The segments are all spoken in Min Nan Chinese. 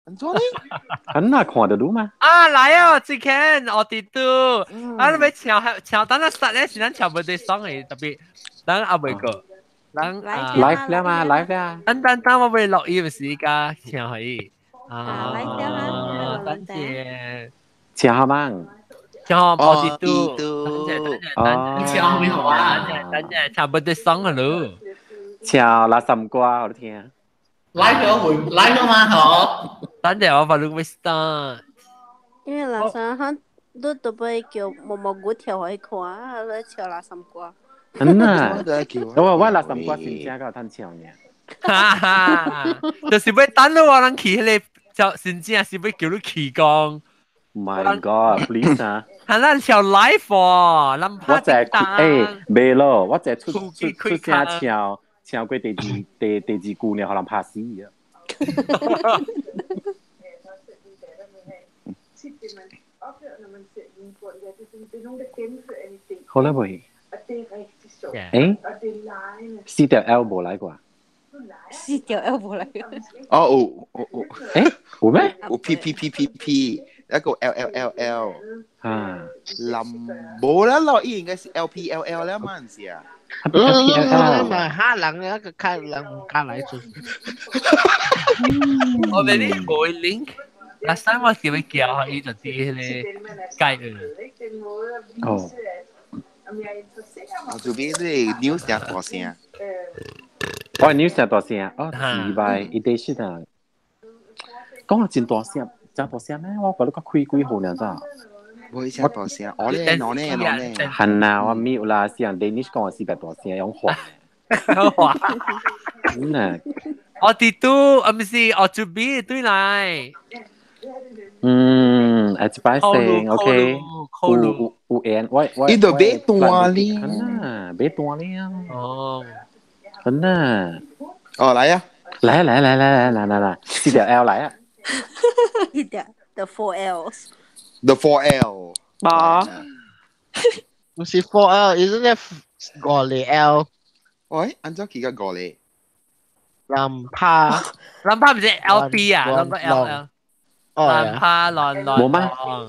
安怎呢？很難看得到嘛？啊，來啊，之前我哋都，啊，你咪唱唱，等下實咧是咱唱 birthday song 嘅，特別等阿未過，等啊 live 了嘛，live 了。等等等，我未落音時間唱可以。啊，等陣。唱好嗎？唱我哋都，等陣等陣等陣，唱咩好啊？等陣唱 birthday song 嘅咯。唱垃圾歌我都聽。來咗會來咗嘛？好。等陣我把錄咪 start。因為垃圾響你都不會叫毛毛菇跳開看，啊，你唱垃圾歌。嗯啊，我垃圾歌真正夠通唱呢。哈哈，就是要等到我人去彼個，就真正是要叫你去講。 My God, please 啊！係咱唱 live 喎，咱我就係未咯，我就係出出出聲唱。唱過第二句呢，予人拍死啊！好啦未？誒，四條 L 無來過？四條 L 無來過。哦，有有有。誒，有咩？有 P P P P P，一個 L L L L。啊。林無啦咯，伊應該是 L P L L 了嘛，毋是啊？嘛，哈人一個卡人唔加來做。我俾你冇 link，嗱，三我叫佢叫伊就知迄個解嘅。哦。我做邊這 news 聲大聲。我 news 聲大聲，哦，是吧？伊哋是啊，講啊真大聲，真大聲咩？我覺得佢開幾號呢？咋？我聲大聲，我咧，我咧，我咧。係啊，我咪有啦，是人 Danish 講四百大聲，用話。話。嗯啊。我哋都，啊唔是，我準備對來。嗯，一擺聲，OK。有有緣，我。伊都買單咧。啊，買單咧。哦。真啊。哦，來啊！來來來來來來來，四條 L 來啊！一條 The four Ls。 The four L。冇，唔是 four L，isn't it 五個 L？喂，按怎記個五個？林帕，林帕唔是 L B 啊，兩個 L L。林帕亂亂。冇咩？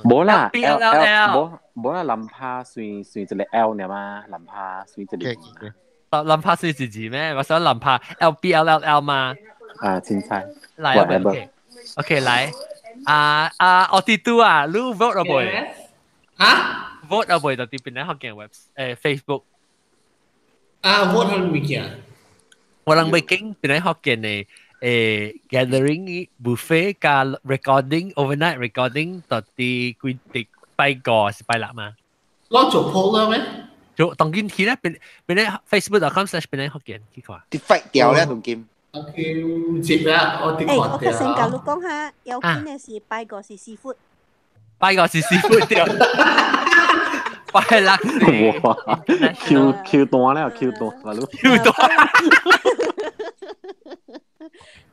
冇啦，L L L。冇冇啦，林帕算算一個 L 呢嘛？林帕算一個。林帕算字字咩？我想林帕 L B L L L 嘛。啊，凊彩。來，OK OK 來。啊啊，我哋都啊，你 vote 啊未？啊？vote 啊未？就啲邊咧學嘅 web Facebook。啊，vote 係物件。我人未經邊咧學嘅呢？gathering buffet 加 recording overnight recording 到啲規定拜五是拜六嘛？攞做 poll 啦咩？做當今天咧，邊邊咧 facebook.com/ 邊咧學嘅去看。啲廢掉咧，當今。我接啦，我啲誒，我頭先甲你講下，有邊嘅是拜五是師傅。拜五是師傅對。拜六是。哇！Q Q 單了，Q 單，馬路。 Q 單。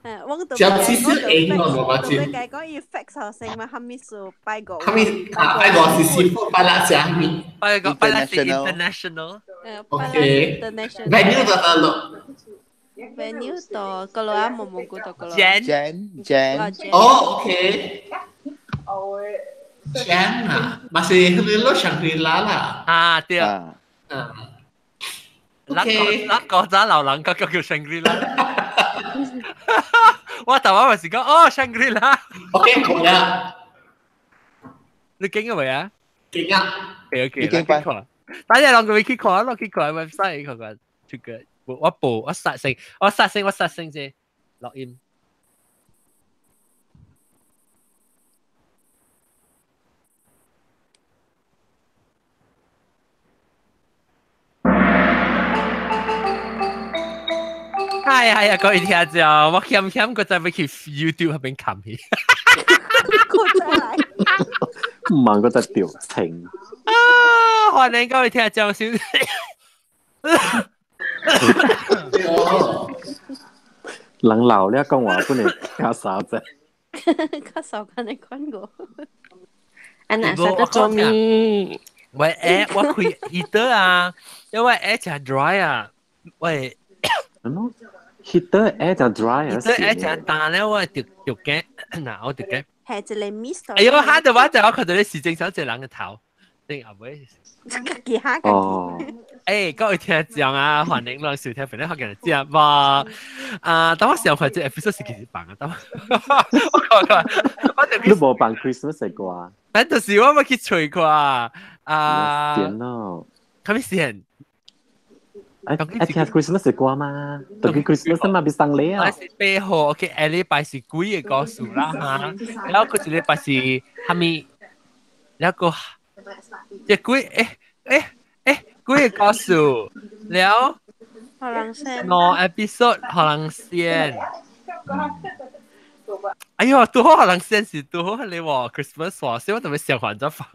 誒，我就至少應我冇法子。你計講要 fix 學性嘛？哈密數拜五。哈密啊，拜五是師傅，拜六是哈密。拜五拜六是 international。 OK。 International。 Venue 就得咯。 Venue 到個老阿毛毛菇到個老。 Jan Jan Jan。哦，OK。Jan 啊，嘛是迄個 Shangri-La 啦。啊對。啊。咱個咱個早老人個叫 Shangri-La。我頭先咪是講哦 Shangri-La。 OK，好啦。你驚咗未啊？驚啊！ OK OK，你驚看。等陣我佢去看，我去看 website 看看，這個我報我殺聲，我殺聲，我殺聲先錄音。係係啊，各位聽眾，我欠欠個再要去 YouTube 嗰邊看去。唔問個只調情。啊！歡迎各位聽眾收。人老了講話本來較少啫。較少看你看過。啊，那啥得做咩？喂，誒，我開耳朵啊，因為誒真 dry 啊，喂。嗯 heater 會就 dry 啊。 heater 會就彈咧，我就就驚，嗱我就驚。係一個 mist。哎呦，嚇到我就我看到你是正常一個人嘅頭，定後尾。自己嚇自己。哦。誒，各位聽眾啊，歡迎來收聽本來福建的節目啊！當我上塊這 episode 是其實放啊，當我看看，我就你無放 Christmas 的歌？但就是我欲去揣看啊。點咯？啥物線？愛愛聽 Christmas 的歌嘛？特別 Christmas 嘛，別送禮啊！是8號，OK，下禮拜是幾個故事啦哈？然後閣一禮拜是蝦米？然後個這幾幾個故事了？予人先。兩 episode 予人先。哎喲，拄好予人先是拄好你喎，Christmas 喎，所以我特別想還咗放。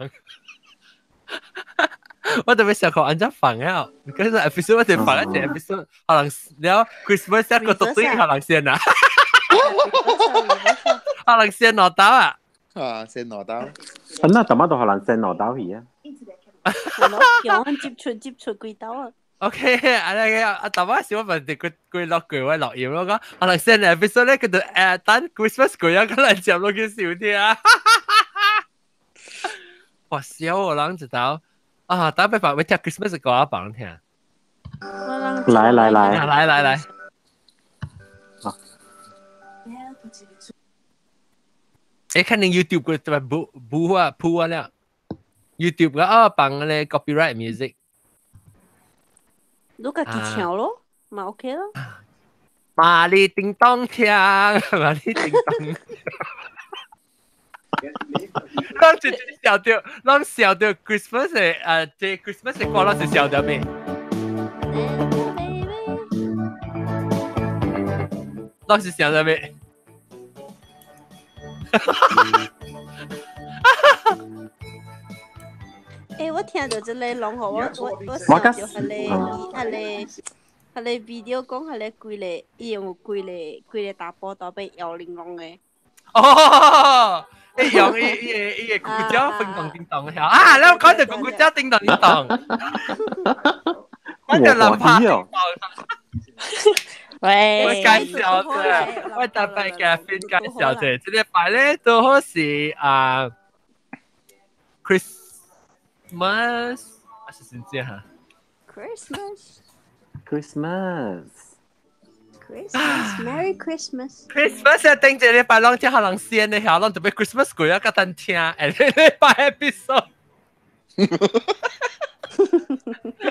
我特別想看按怎放啊！嗰個 episode 我就放一隻 episode，可能了 Christmas 一個獨對予人先啊，予人先攞刀啊！啊，先攞刀。啊，那大媽都予人先攞刀去啊！叫我接觸接觸幾刀啊！ OK，啊你啊大媽小問題，佢佢落句我落葉咯，講予人先 episode 咧，佢就等 Christmas 過啊，佢嚟接落去笑啲啊！哇，笑我人知道。啊！打比方，我聽 Christmas 的歌放聽。來來來，來來來。誒，看你 YouTube 個對吧？補補啊鋪啊了。YouTube 個啊放咧 copyright music。你家己唱咯，嘛 OK 咯。瑪麗叮當鏘，瑪麗叮當。攏就笑著，攏笑著 Christmas 的這 Christmas 的歌攏是笑著咩？攏是笑著咩？欸，我聽著這个攏予我我想著彼個 video 講彼個幾個，伊用幾個幾個查埔倒欲搖鈴鐺的。哦！用伊伊个伊个咕咕鳥叮當叮當的啊！你講著咕咕鳥叮當叮當，我就諗拍叮當。喂，我介紹者，我特別嘅先介紹者，這禮拜咧都好是啊 Christmas，啊是先知哈？Christmas。 Christmas。 Christmas, Merry Christmas. Christmas 啊，頂一禮拜攏聽予人先的，曉攏特別 Christmas 過啊，較等聽，下禮拜 episode。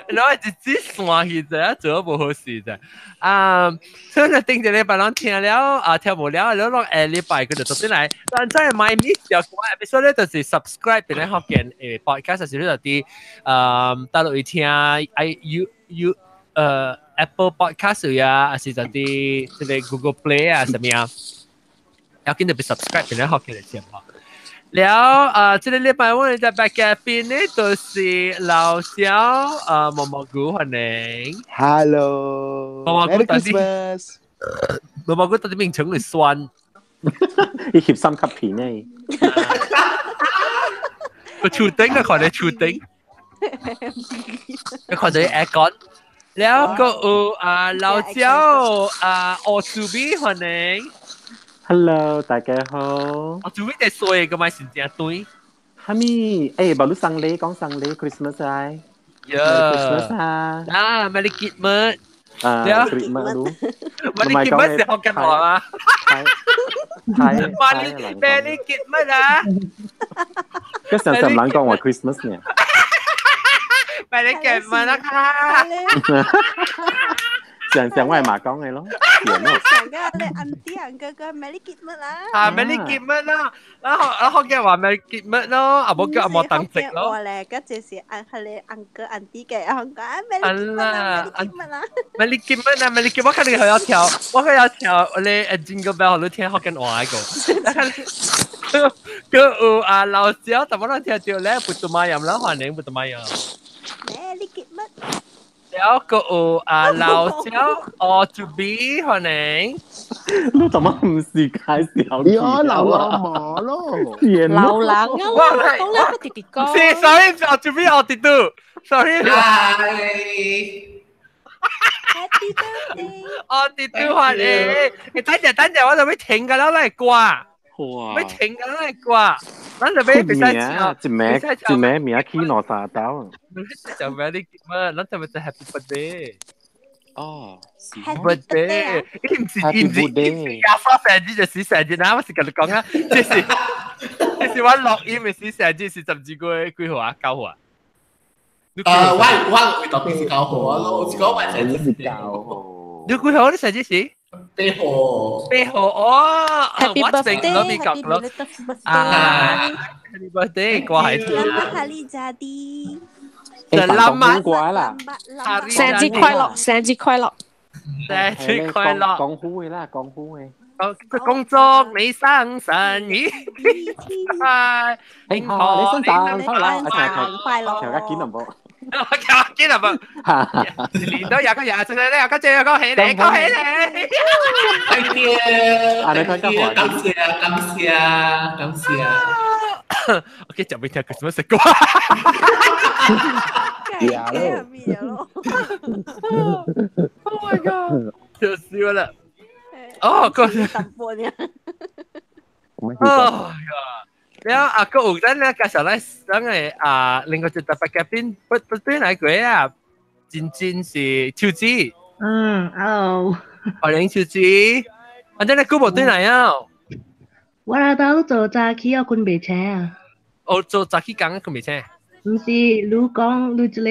然後一支線去者，做無好事者。啊，所以頂一禮拜攏聽了，啊聽無了，然後攏下禮拜佢就轉來。咱真係買 miss 掉個 episode 咧，就是 subscribe 俾你福建podcast，是你就佇大陸聽 i u u Apple Podcast 啊，還是就佇這个 Google Play 啊，啥物啊，要緊就別 subscribe 俾你福建的節目。了啊，這个禮拜我哋特別嘉賓呢，就是老蕭啊，毛毛菇歡迎。 Hello。毛毛菇到底？毛毛菇到底面腸會酸？伊翕三級片呢？個厝頂啊，看你厝頂，佢看到 aircon。了個有啊老焦啊奧祖比歡迎。 Hello，大家好。奧祖比在衰個咪是正對。哈咪，欸，無你送禮講送禮 Christmas 啊。 Yeah。 Christmas 啊。啊，Merry Christmas。啊，Christmas 咯。 Merry Christmas 是福建話嗎？係。 Merry Christmas 啊！佢常常人講話 Christmas 呢。 Merry Christmas 啦！常常我係嘛講嘅咯，上個你 auntie 哥哥 Merry Christmas 啦！啊，Merry Christmas 啦，然後然後嘅話 Merry Christmas 咯，啊無叫阿無當值咯。我咧，嗰就是按係你 uncle auntie 嘅，我講 Merry Christmas 啦，Merry Christmas 啦。 Merry Christmas 啊，Merry Christmas，我看你佢有跳，我佢有跳，你 Jingle Bell 你聽福建話個。佢有啊老小，但我聽到咧，不做馬音啦，歡迎不做馬音。 Merry Christmas。了個有啊老椒哦 to be 歡迎。你怎麼唔是介紹？你我流啊毛咯，流人啊，講咧個弟弟講。是，sorry，哦 to be 哦弟弟，sorry。係。Happy birthday！哦，啲對話誒，你等陣等陣，我就要停㗎啦，嚟掛，哇！要停㗎啦，嚟掛，咱就要別使名，一名一名名起兩三刀。就咩啲乜？咱就咪就 Happy birthday。哦，birthday，伊唔是伊唔是伊唔是廿三生日就是生日啊！我是跟你講啊，這是我錄音的時生日是12月幾號啊？9號啊？我為特別是9號啊，我是講我生日是9號。你幾號？你生日是？8號。8號哦，Happy birthday，Happy birthday，啊，Happy birthday，歌係聽。哈利扎啲。就歌啦，生日快樂，生日快樂，生日快樂，講好嘅啦，講好嘅。恭祝你生辰愉快，你好，你生辰快樂，調個見林波，調個見林波，年都有個廿歲咧，有個最恭喜你，恭喜你，Thank you，感謝感謝感謝。 OK，就未聽過什麼食歌。呀咯！Oh my god！就笑啦。哦，個淡薄呢。哦呀！แล้ว啊個有陣咧，介紹咧，等係啊，另外就特別嘅邊不不邊嚟過啊，真真是秋子。嗯，hello。歡迎秋子。啊，真係古無對嚟啊！我老豆做早起我困袂醒啊！哦，做早起工困袂醒？毋是，你講你這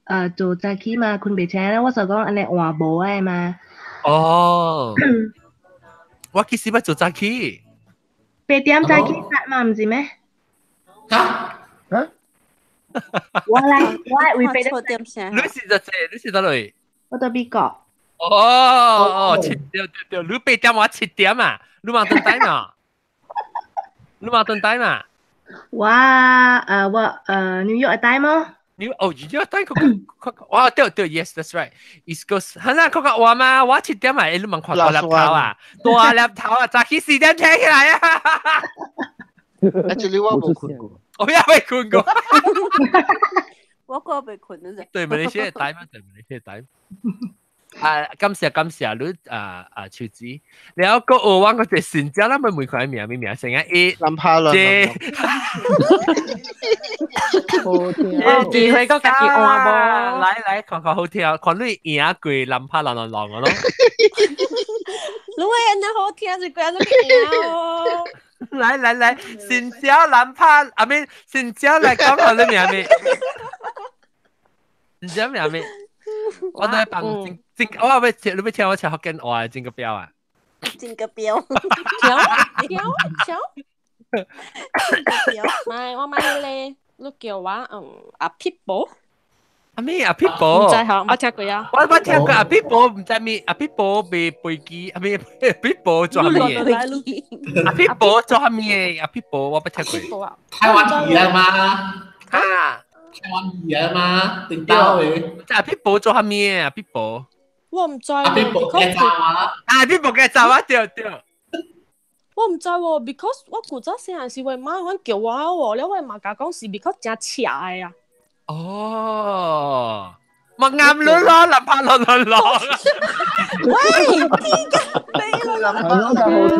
個做早起嘛，困袂醒咧，我就講按呢換無的嘛。哦，我其實捌做早起。8點早起發嘛，毋是咩？嚇嚇！我來，我為8點醒。你是在這？你是在哪？我在美國。哦哦，7點對對，你8點我7點啊，你嘛轉台嘛？你嘛轉台嘛？我紐約台麼？紐哦，紐約台，哇對對，yes that's right。East Coast，係啦，嗰個話嘛，我7點啊，你問看大粒頭啊，大粒頭啊，早起4點起來啊。 Actually 我無睏過，我也未睏過。我個未睏啊！對馬來西亞台嘛，對馬來西亞台。啊，感謝感謝你啊啊秋子，然後個我個隻新疆，咱們每塊名名名成啊 A 南帕倫，好聽，機會個家己換無？來來看看好聽，看你贏過南帕倫倫倫個咯。你話那好聽就怪你贏哦。來來來，新疆南帕阿咪新疆來講下你名咩？新疆名咩？我都係幫真真，我要聽，你要聽我唱福建話真個標啊！真個標，跳跳跳，唔係我買咧，你叫我阿撇寶，阿咩阿撇寶？唔知嗬，我聽過啊。我聽過阿撇寶，唔知咩阿撇寶被飛機，阿咩撇寶做咩？阿撇寶做咩？阿撇寶我不聽過。台灣魚啊嘛？啊！台灣魚啊嘛，頂到嘅。阿撇寶做咩？阿撇寶。我唔知。阿撇寶嘅炸啊！阿撇寶嘅炸啊！對對。我唔知喎，because 我古早細漢時，我媽阮叫我喎，了我媽甲講是 because 真邪的啊。哦，咪啱咯咯，林柏樂樂樂。喂，天㗎，你林柏樂好聽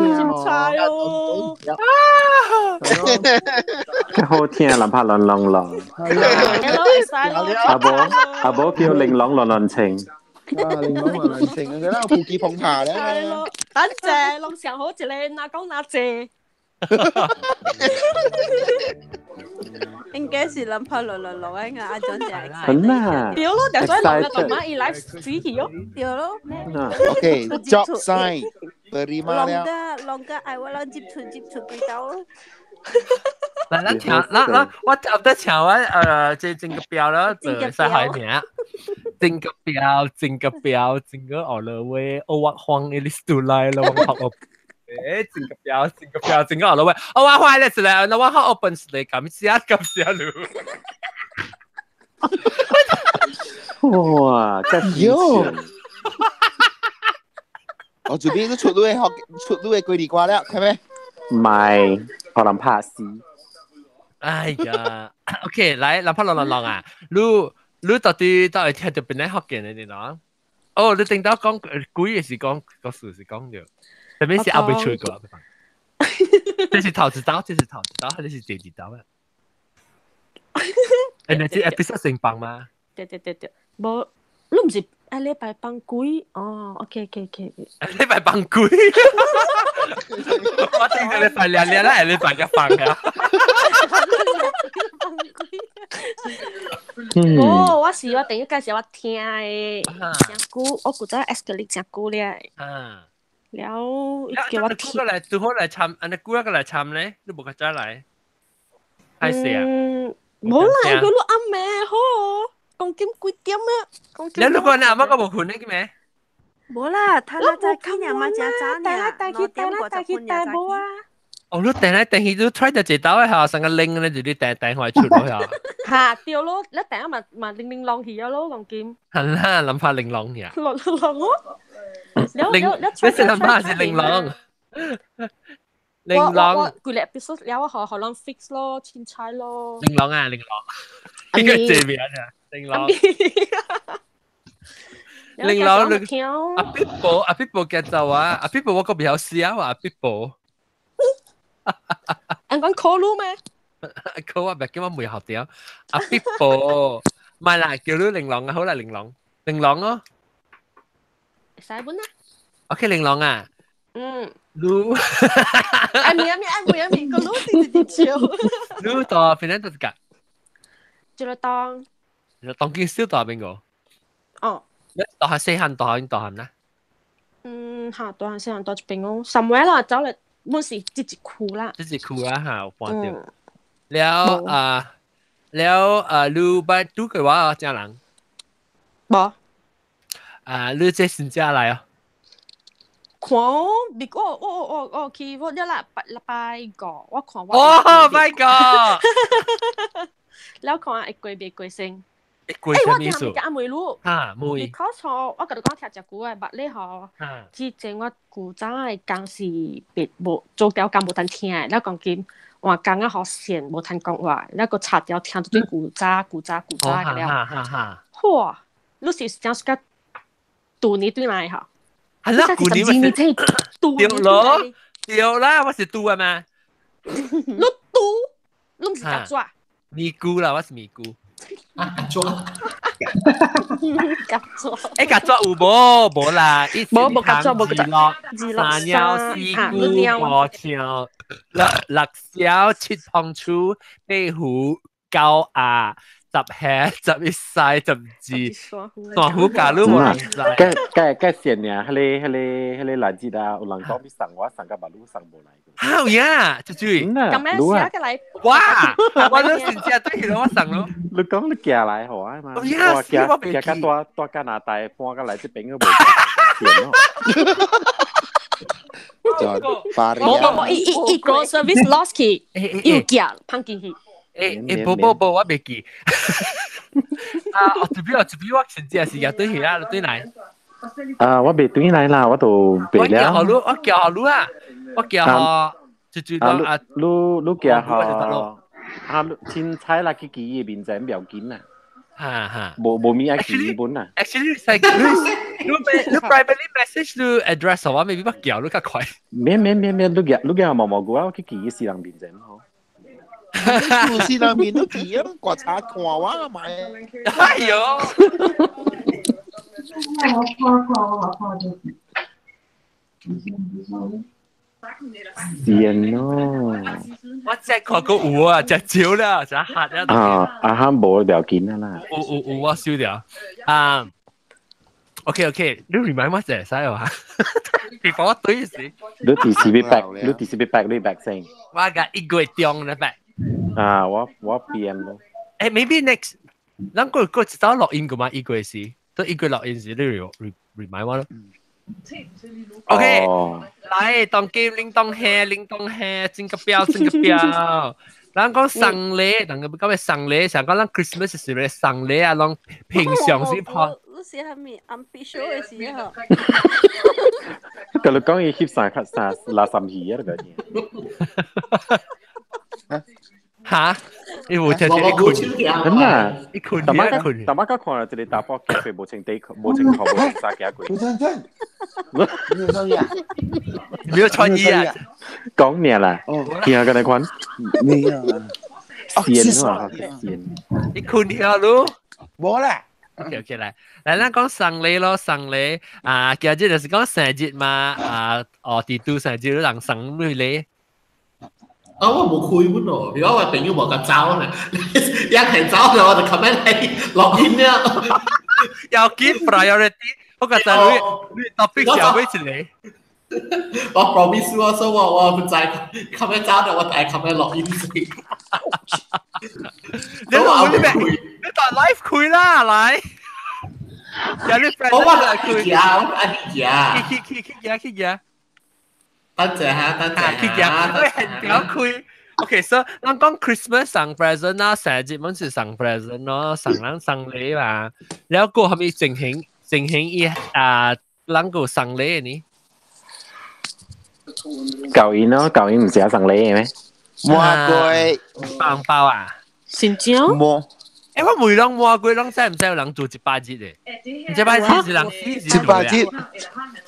哦。好聽，林柏樂樂樂。阿伯阿伯叫玲瓏樂樂情。啊，玲瓏樂樂情，佢啦，富貴捧茶咧。係咯，等陣，攏上好一個，哪講哪濟。應該是林柏樂樂樂啊！阿長就係。很啊。對咯，就所以落個媽伊來死去咯。對咯。 OK，job sign terima 了。龍家龍家愛我攏接觸接觸幾刀咯。嗱，咱聽，咱咱我入得唱我這整個標啦，就使海名。整個標，整個標，整個all the way，我慌，一直來了，我跑我。誒，整個標，整個標，整個 all the way，我話壞了是來，那我好 open 是來，感謝感謝你。哇，這喲！我這邊都出你學出你的規律歌了，係咪？唔係，可能拍死。哎呀，OK，來，林柏樂樂樂啊，你到底到底聽到邊個福建的你喏？哦，你頂到講鬼是講個事是講著，特別是後尾吹過。這是頭一刀，這是頭一刀，還是第二刀啊？誒，你這 episode 成放嗎？對對對對，無，你毋是下禮拜放鬼哦？OK OK OK。下禮拜放鬼，我聽個禮拜兩兩啦，下禮拜就放啊。哦，我是我第一介紹我聽的，真久，我古早 S 個你真久了。啊。了，叫我聽。過來，拄好來參，按呢久一個來參咧，你無較早來。歹勢啊！無啦，佢都暗暝好，講緊幾點啊？你如果你阿媽個無困咧，咩？無啦，他那早起娘嘛真早呢，帶去帶啦，帶去帶無啊。哦，你訂來訂去都 try 就一刀的嚇，成個零咧就你訂訂回出咯嚇。嚇對咯，你訂啊嘛嘛零零浪去啊咯，講緊。係啦，諗法零浪呀。浪浪咯。零，你是諗法是零浪。玲瑯，我幾個 episode 了，我學學啷 fix 咯，凊彩咯。玲瑯啊，玲瑯，呢個這邊啊，玲瑯。玲瑯，你阿必寶，阿必寶嘅就啊，阿必寶我個比較笑啊，阿必寶。人講 call 路咩？call 我唔叫我唔學掉。阿必寶，唔係啦，叫你玲瑯啊，好啦，玲瑯，玲瑯咯。使本啦。 OK，玲瑯啊。嗯。你，哎咪啊咪啊咪啊咪，個滷直直笑。你到邊度㗎？就嚟當。當見小到邊個？哦。你到下細漢，到下大漢啦。嗯，嚇，大漢細漢到一邊哦，什麼啦？走嚟，本是這一區啦。這一區啊，嚇，有搬掉。了啊，了啊，你捌拄過我遮人？無。啊，你這新遮來哦。看我，我去我了啦，禮拜五我看我。哦，拜五。了看會過袂過先？會過啥物意思？我聽阿妹滷。哈，妹。 Because 吼，我甲你講聽真久的，捌咧吼。之前我古早的工是別無做條工無通聽的，了講緊換工啊，好線無通講話，了閣插掉聽對古早古早古早的了。哈哈哈。哇！你是真是甲舊年對來吼？係啦，舊年咪是對咯，對啦，我是拄啊嘛。你拄，你毋是曱甴？咪咕啦，我是咪咕。啊，曱甴。曱甴。欸，曱甴有無？無啦，無無曱甴，無曱甴。三鳥四姑五跳，六六小七胖鼠，八虎九鴨。十下、11歲、12，山虎假如無人知。該該線爾，彼個垃圾啊，有人講欲送我，送到馬路送無來。哈有影，這水。咁樣寫個來。哇！我都真正對起我送咯。你講你寄來予我嘛？有影，我袂記。寄到帶加拿大，搬過來這邊個無錢咯。就無無無，伊伊 service lost 去，又寄放進去。欸欸，無無無，我袂記。啊，這邊我這邊我真正是也對起啦，對來。啊，我袂對來啦，我都袂了。我叫予你，我叫予你啊，我叫予，就就講啊，你叫予啊，凊彩啦，去記伊面前不要緊啦。哈哈，無無物愛記伊本啦。 Actually，你 privately message 你 address 我，maybe 我叫你較快。免免免免，你叫你叫毛毛菇啊，我去記伊私人面前好。私人面都記啊，刮查看我嘛。哎呦！善咯。我真看過有啊，真少啦，真嚇啊！啊啊哈，無不要緊啦。有有有，我收掉。啊，OK OK，你 remind 我一下使話？別幫我對時。你第時欲back，你第時欲 back，你 back 先。我甲一個月中咧 back。啊，我 PM 咯。欸，maybe next，咱過過一早錄音個嘛？一個月時，都一個月錄音時，你 remind 我咯。OK，來，當今鈴鐺響，鈴鐺響，整個表，整個表。咱講送禮，人個講咩送禮？想講咱 Christmas 是咩送禮啊？攏平常時拍。你是蝦米暗必須的時候？佮你講伊翕三較三六三魚啊，個。哈？你無聽我一困，咁啊，一困大媽一困。大媽家看了一個查甫行過無穿底褲，無穿褲，無穿衫行過。吳真真，你有穿衣啊？你沒有穿衣啊？講咩啦？見下個你看，沒有啊。線啊，線。你困了咯？無啦。 OK OK，來來，咱講送禮咯，送禮啊，今日就是講生日嘛，啊，哦，佇拄生日人送咩禮？啊，我無開本咯，如果我朋友無甲走呢，一係走了我就 comment 係落音了。要給 priority，我覺得你 topic 小尾一個。我 promise 我說我唔知 comment 走了，我就係 comment 落音先。你話你咩？你當 live 開啦，來。有你 friend 我我開家，我開家。去去去去去家。等陣嚇，等陣去家，我係屌開。OK，所以咱講 Christmas 送 present 啦，生日攏是送 present 咯，送人送禮嘛。了過後面進行進行伊啊，人個送禮呢？舊年咯，舊年唔是有送禮嘅咩？魔鬼紅包啊！新疆？魔。欸，我每攏魔鬼攏知唔知有人做一百日的？一百日是人死一百日，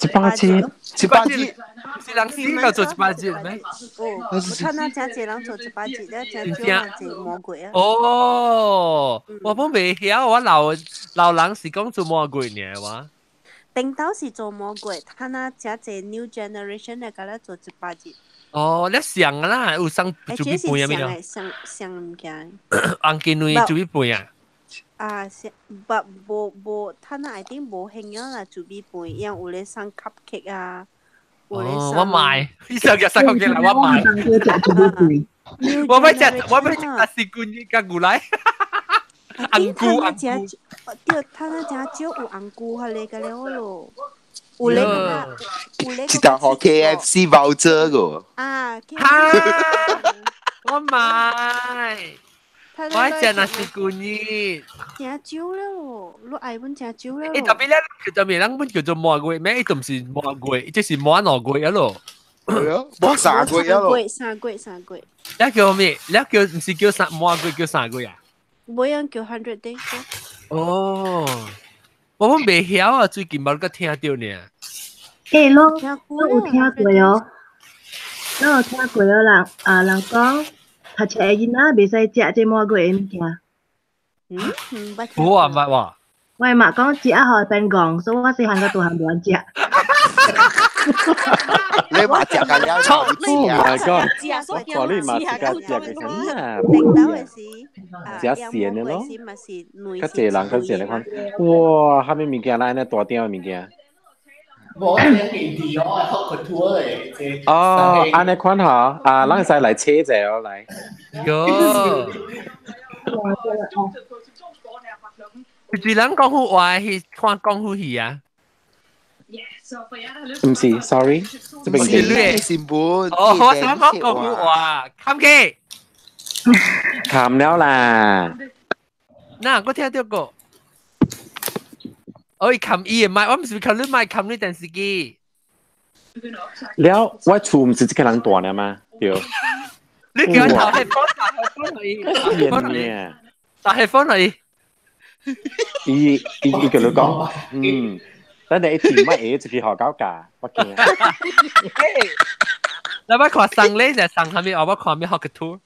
一百日，一百日，是人死到做一百日咩？哦，我看到真濟人做一百日，了真少人做魔鬼啊。哦，我本袂曉，我老老人是講做魔鬼爾我。頂頭是做魔鬼，他那真濟 new generation 的，佮咧做一百日。哦，你上啦，有送做米飯啊？咩咯？上上物件。紅金女做米飯啊？啊，是，不無無，他那一定無興樣啦，做米飯，因有咧送 cupcake 啊，有咧送。我買，你上日送 cupcake 來，我買。我欲食，我欲食阿士冠佮牛奶。紅菇紅菇。對，他那真少有紅菇，彼個個了咯。有咧個，有咧。一單予 KFC voucher 個。啊！我買。我食那是舊年。真少了咯，你愛阮真少了。欸，特別咧，叫做咩？人本叫做滿月咩？伊都毋是滿月，這是滿兩月啊咯。係啊，滿三個月啊咯。三個月，三個月。你叫咩？你叫毋是叫三滿月叫三個月啊？無樣叫 100 days。哦，我本袂曉啊，最近無閣聽著呢。欸，攏攏有聽過哦，攏有聽過哦，人啊人講，讀冊的囡仔袂使食這滿月的物件。嗯，毋捌。無啊，毋捌喎。我的媽講食啊，予會變戇，所以我細漢到大漢無愛食。你嘛食個了？ Oh my god！我看你嘛是較食嘅啥？頂頭的是，食鹹的咯。較濟人較濟人看，哇！啥物物件咱按呢大鼎的物件？無，這是迪奧的好 couture 的。哦，按呢款吼，啊，咱會使來切者哦，來。喲。是人講好話，去看功夫戲啊？毋是，sorry，這邊是你新聞。哦，我想講功夫話，冚機。冚了啦。嗱，我聽到過。我冚伊的麥，我毋是冚你麥，冚你電視機。了，我厝毋是這個人大了嗎？對。你叫我打 headphone，打 headphone 而已。打 headphone 而已。伊伊伊叫你講，嗯，等你一甜乜嘢就去學搞價，我驚。你捌看送禮就送啥物？我捌看咩學個圖？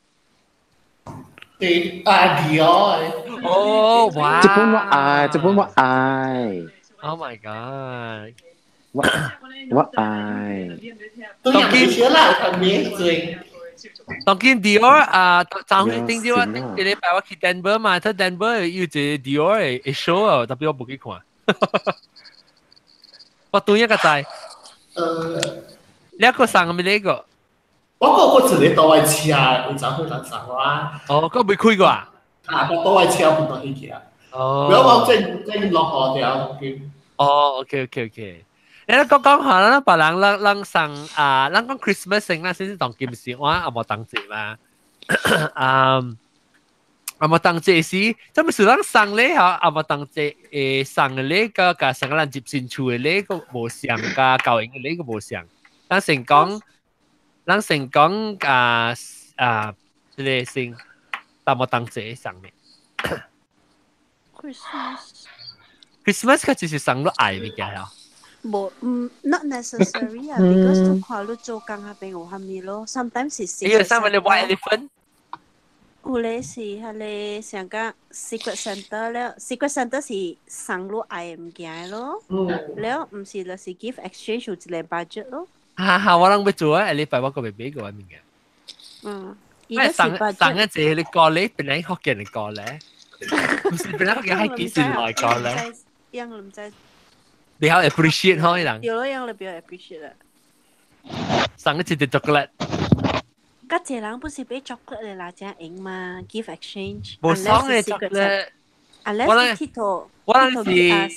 對，啊迪奧。哦，哇！這本我愛，這本我愛。 Oh my god！我我愛。當今學啦，他咩最？當今 Dior 啊，昨昏頂朝我頂一禮拜我去 Denver 嘛，睇 Denver 有一個 Dior 的 show 啊，特別我無去看。我對一個知。你個送咩呢個？我個我一個倒位車，有昨昏人送我。哦，個未開過啊？啊，我倒位車唔當去騎。哦。我正正落雨條。哦，OK OK OK。你講講下啦，別人咱咱送啊，咱講 Christmas 先啦，先是當今時我也無當節嘛。啊，也無當節時，這麼是咱送禮吼，也無當節誒送的禮個佮送咱入新厝的禮個無相，佮交應的禮個無相。咱先講，咱先講啊啊，這個先淡無當節送嘅。 Christmas Christmas 佢就是送你愛物件啊。無，唔 not necessary 啊，because 你看你做工那邊有蝦米咯，sometimes 是伊個送你 white elephant。有咧是彼个上個 Secret Santa 了，Secret Santa 是送你愛的物件咯，了毋是就是 gift exchange 有一個 budget 咯。哈哈，我攏欲做啊，下禮拜我閣欲買個物件。伊個是送 budget。送一隻你過嚟，本來福建的過嚟，毋是本來福建係幾時來過嚟？樣毋知。比較 appreciate 嗬，人。對咯，樣你比較 appreciate 啦。送一隻 chocolate。較濟人不是買 chocolate 的啦，才用嘛，gift exchange。無爽的 chocolate。 Unless 是鐵頭，我人是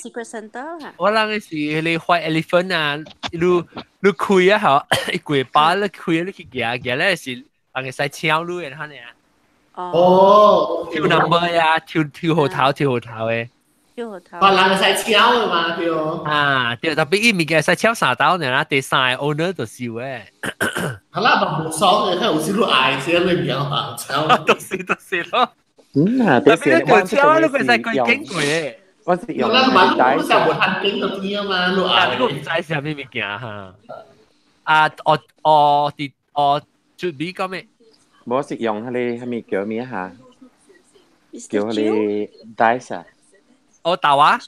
Secret Santa 啦。我人是彼个 white elephant 啊，你開啊吼，一過包你開你去行行咧是人會使搶你的，哈爾。哦。抽 number 呀，抽抽號頭，抽號頭的。抽號頭。哇，人會使搶的嘛，對。啊，對，特別伊物件使搶三刀爾啦，第三个 owner 就收的。好啦，嘛無爽的，看有時你愛先你唔啊，搶。就是咯。嗯啊，特別你就搶，你會使規經過的。我是用咱嘛，你上無通經就知啊嘛，你愛。你毋知是啥物物件哈？啊，哦哦，佇哦，準備講咩？我是用彼个啥物叫咩哈？叫彼个 dice 啊。哦，豆啊？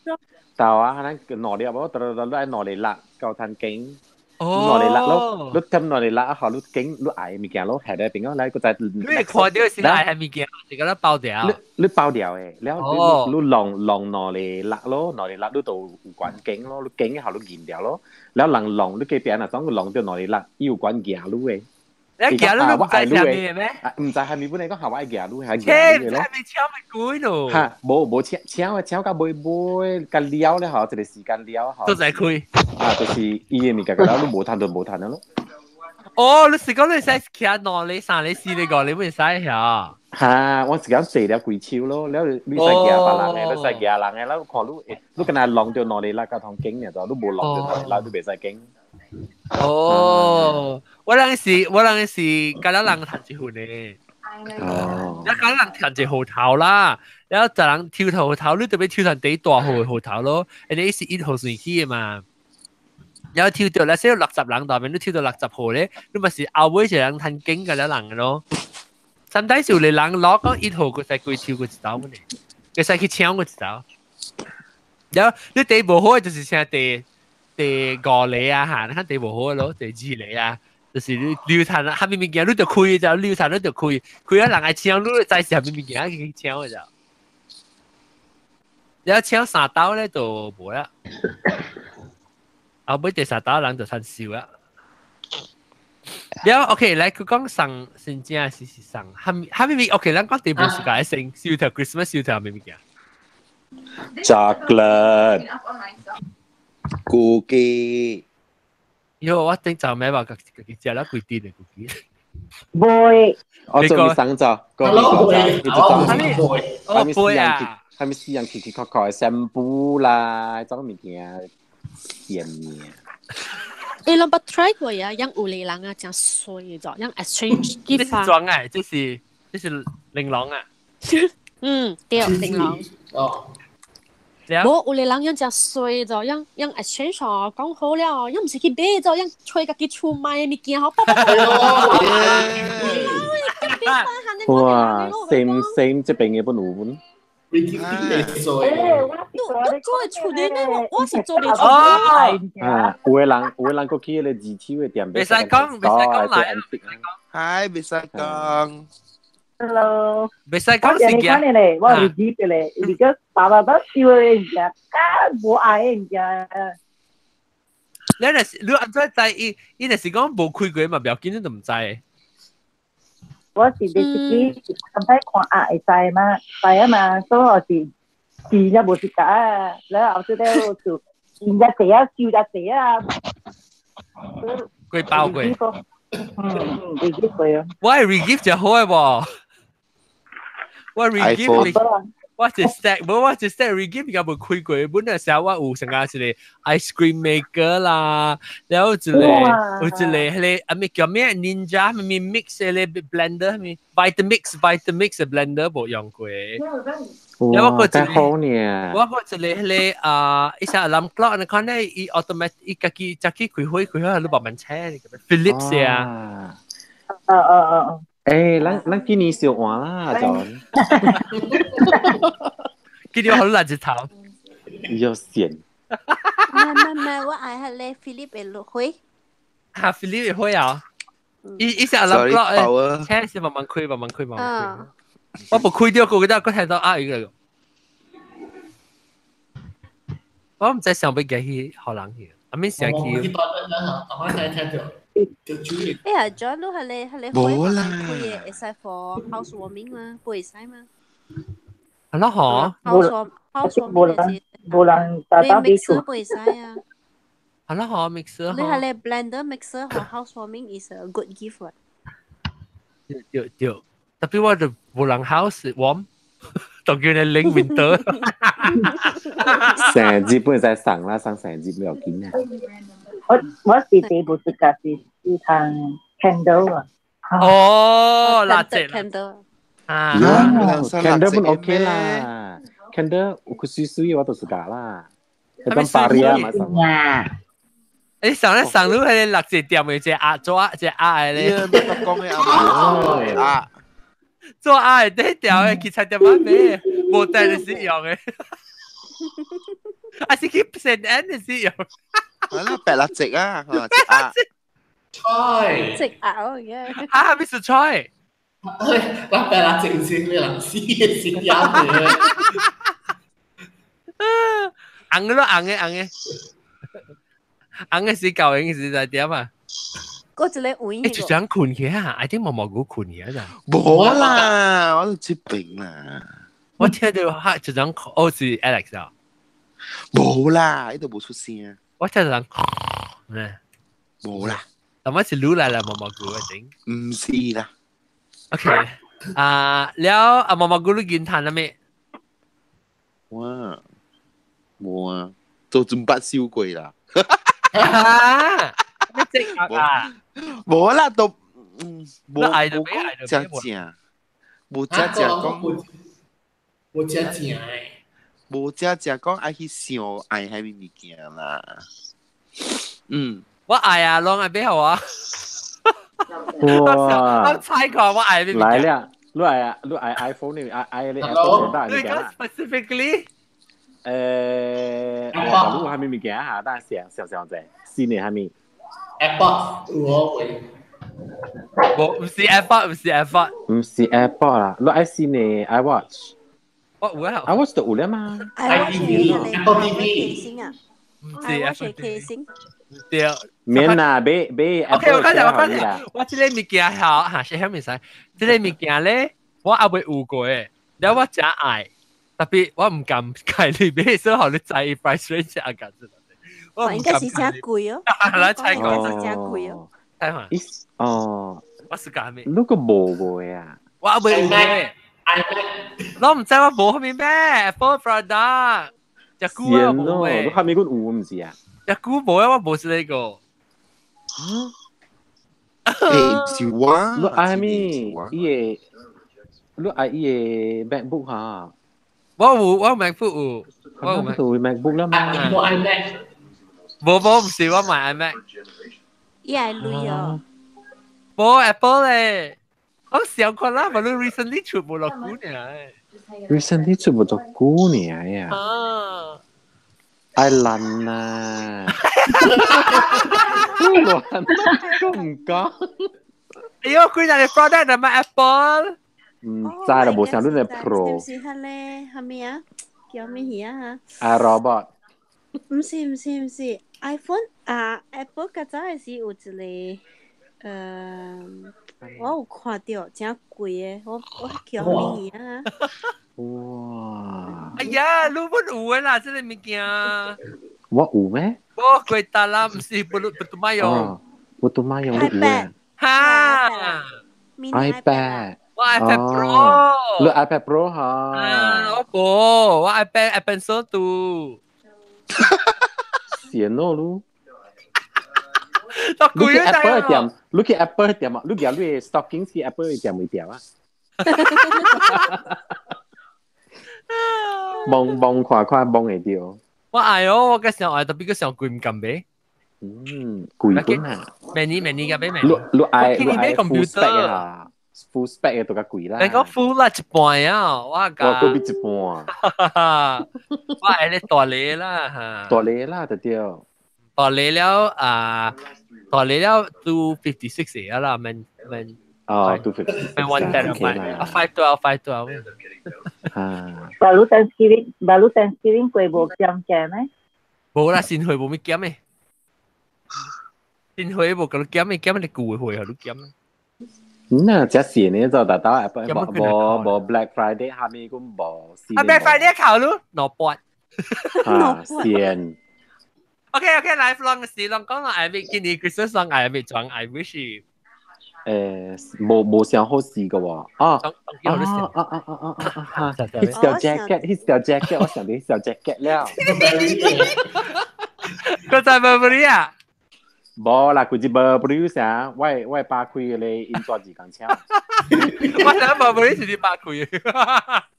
豆啊，可能兩粒哦，得得得，愛兩粒夠趁經。哦。兩粒咯，你添兩粒啊，予你經你愛物件咯，下底邊個來個再。你會看著是愛啥物件，是共你包掉。你包掉的，了你弄弄兩粒咯，兩粒你就有關經咯，你經予你驗掉咯，了人弄你隔壁若總弄著兩粒，伊有關行路的。你行路你毋知啥物咩？毋知蝦米本來講下我愛行路，係行路咯。切，毋知搶咪鬼咯。哈，無無搶搶的搶到尾尾，甲了咧吼，一個時間了吼。都在開。啊，就是伊的物件，了你無趁就無趁了咯。哦，你是講你使騎兩里、三里、四里、五里，會使遐？哈，我是講坐了幾手咯，了你使行別人的，你使行人的，了看你，你敢若弄著兩里啦，共通經爾就，你無弄著兩里啦，你袂使經。哦，我人是佮了人趁一份的。哦。一佮人趁一號頭啦，然後就人抽號頭，你特別抽成第大號的號頭咯，因為是一號算起的嘛。然後抽著咧，說60人內面，你抽著60號咧，你咪是後尾一人趁經佮了人的咯。甚至是有個人攞講一號，佢使規抽過一刀呢，佢使去搶過一刀。然後你第無好的就是啥第五里啊，嚇，你看第無好的咯，第二里啊，就是你流產啊，蝦米物件你就開就流產你就開，開啊人愛搶，你就知是蝦米物件去搶的就。然後搶三刀咧就無啦，後尾第三刀人就趁燒啦。了 OK，來佢講送真正是送，蝦米蝦米物 OK，咱講第無時間先燒條 Christmas 燒條蝦米物件？Chocolate。古記。喲，我頂晝暝話家己食了幾滴的古記。袂。我做咪生咗，個個係咪私人？係咪私人奇奇怪怪的 shampoo 啦，種物件鹹嘅。你攏捌 try 過啊？樣有个人啊，誠衰咗，樣 exchange gift 這是裝啊，這是玲瓏啊。嗯，對，玲瓏。哦。無有个人樣誠衰咗，樣樣 exchange 哦，講好了，樣毋是去買咗，樣揣家己厝買的物件，吼，哇，same same 這邊的本有本。你你做會厝裡呢？我是做袂出。啊，有的人閣去彼個二手的店。袂使講，袂使講來。係，袂使講。 Hello。袂使講是嘅。我咧，我是記得咧，伊個爸爸爸燒的物件，較無愛的物件。你若是你按怎知？伊若是講無開過嘛，不要緊，你都毋知。我是袂記，咁擺看鴨會知嘛，知啊嘛，所以我是錢也無是假啊，然後後尾就錢也濟啊，燒也濟啊。過包過。嗯，regift 過啊。我係 regift 就好嘅噃，我 regift 我一 set，無我一 set regift 比較無開過，本來時候我有成個一個 ice cream maker 啦，然後一個有一個彼個啊咩叫咩 Ninja 咩 mix 嘅 blender 咩 Vitamix Vitamix 嘅 blender 無用過。哇，真好呢！我個一個彼個啊，伊隻 alarm clock 你看咧，伊 automatic 伊家己自己開火開火，你慢慢車，Philips 啊。哦哦哦。誒，咱咱今年小換啦，就。今年好爛一頭。有線。唔係唔係，我愛彼個 Philips 的火。哈，Philips 的火啊！伊伊隻 alarm clock 車是慢慢開，慢慢開，慢慢開。我無開掉過，記得我聽到啊一個。我毋知想欲寄去予人去，阿免想去。哎呀，John，你彼個彼個火慢慢開的，會使 for housewarming 嗎？不會使嗎？係咯，嗬。 housewarming 無人無人打打你 mixer 不會使啊？係咯，嗬，mixer。你彼個 blender mixer for housewarming is a good gift。對對對，特別我就無人 house warm，當叫你冷 winter。聖節本使送啦，送聖節唔要緊啊。我我是第一部是家是是通 candle 啊。哦，蠟燭。 candle。啊。 candle 本 OK 啦，candle 有佢水水我就自家啦。一般巴利啊嘛送。你上咧上路係蠟燭店嘅隻鴨做鴨隻鴨嘅咧。講嘅鴨鴨。做鴨係啲條嘅，其實點樣買？無帶就使用嘅。啊是去聖安就使用。係啦，白蠟燭啊，隻鴨。菜。食鴨嘅。啊，咩是菜？我白蠟燭是你人死嘅先飲嘅。紅嘅咯，紅嘅，紅嘅。紅嘅是舊型是在點啊？嗰一個位。欸，就這樣睏起啊！I think 毛毛菇睏起啊！咋？無啦，我都這邊啦。我聽到哈就這樣，哦是 Alex 啊。無啦，呢度無出聲。我聽到人咩？無啦。咁我是擼來啦，毛毛菇啊頂。唔是啦。 OK，啊，了啊毛毛菇你見談啦咩？哇，無啊，做陣捌燒過啦。啊！咩職業啊？無啦，都無無講正正，無正正講，無正正的，無正正講愛去想愛彼物件啦。嗯，我愛啊，攏愛買予我。哇！我猜過我愛咩物件？來了，你愛啊，你愛 iPhone 你愛愛你 Apple 大物件啦。 Specifically？誒，我你有啥物物件哈？等下想想想者，新的啥物？ Apple 有會。無，毋是 Apple，毋是 Apple。毋是 Apple 啦，你愛新的 iWatch。我有啊。 iWatch 就有了嘛。 iWatch Apple TV 啊。毋是 iWatch casing。對。免啦，買買 OK，我講下，我講下，我這個物件好嚇，是啥物事？這個物件咧，我猶未有過的，了我誠愛，特別我毋敢開你買，所以予你知 price range 啊，咁子。我應該是真貴哦。來猜講是真貴哦。猜看。哦。我是講咩？你個無過啊？我猶未有過。我毋知我無啥物咩 Apple product，隻久啊無你下面個有毋是啊？隻久無啊，我無是呢個。欸，是我。你愛咩？伊個，你愛伊個 MacBook 哈？我有，我 MacBook 有，我有 MacBook 啦嘛。我 iMac。無無，毋是我買 iMac。伊愛鐳哦。無 Apple 咧，我想看啦，無你 recently 出無落久爾。 Recently 出無多久爾呀。啊。愛爛啊！亂都唔講。哎呦，幾若個 product 係買 Apple？唔知啦，無想你係 Pro。是毋是彼個啥物啊？叫咩魚啊？啊，robot。毋是毋是毋是，iPhone 啊，Apple 較早的時有一個，我有看著誠貴的，我我叫啥物魚啊？哇！哎呀，你本有的啦，這個物件。我有咩？我貴達啦，毋是不不拄買用。不拄買用你有啊？哈！iPad。我我 iPad Pro。你 iPad Pro 嚇？啊，我無，我 iPad Apple Pencil 拄。閒咯，你。都貴啊！Apple 店，你去 Apple 店啊？你舉你 stocking 去 Apple 店未店啊？望望看看望會著。我愛哦，我個上愛，特別個上貴毋敢買。嗯，貴本啊。明年明年嘅買明年。你你愛你愛 full spec 啊？full spec 嘅都較貴啦。你講 full 啦，一半啊，我講。我閣比一半。我愛你大禮啦嚇。大禮啦，就對。大禮了啊，大禮了 256 個啦，免免。哦，256。免 one terabyte，啊 512 512。啊。baru Thanksgiving baru Thanksgiving 過無減價咩？無啦，新會無咩減嘅。新會無甲你減嘅，減你舊會予你減。嗯啊，這是呢就達到 Apple 無無無 Black Friday 下面咁無。啊 Black Friday 考咯，攞八。啊，線。 OK OK，來浪時浪講啦，愛未今年 Christmas 浪愛未裝愛 wish。誒，無無上好事嘅喎。啊啊啊啊啊啊啊！彼條 jacket，彼條 jacket，我想到彼條 jacket 了。個在 Burberry 啊？無啦，規隻 Burberry 啥？我我爸開咧印刷字工廠。我想 Burberry 是你爸開。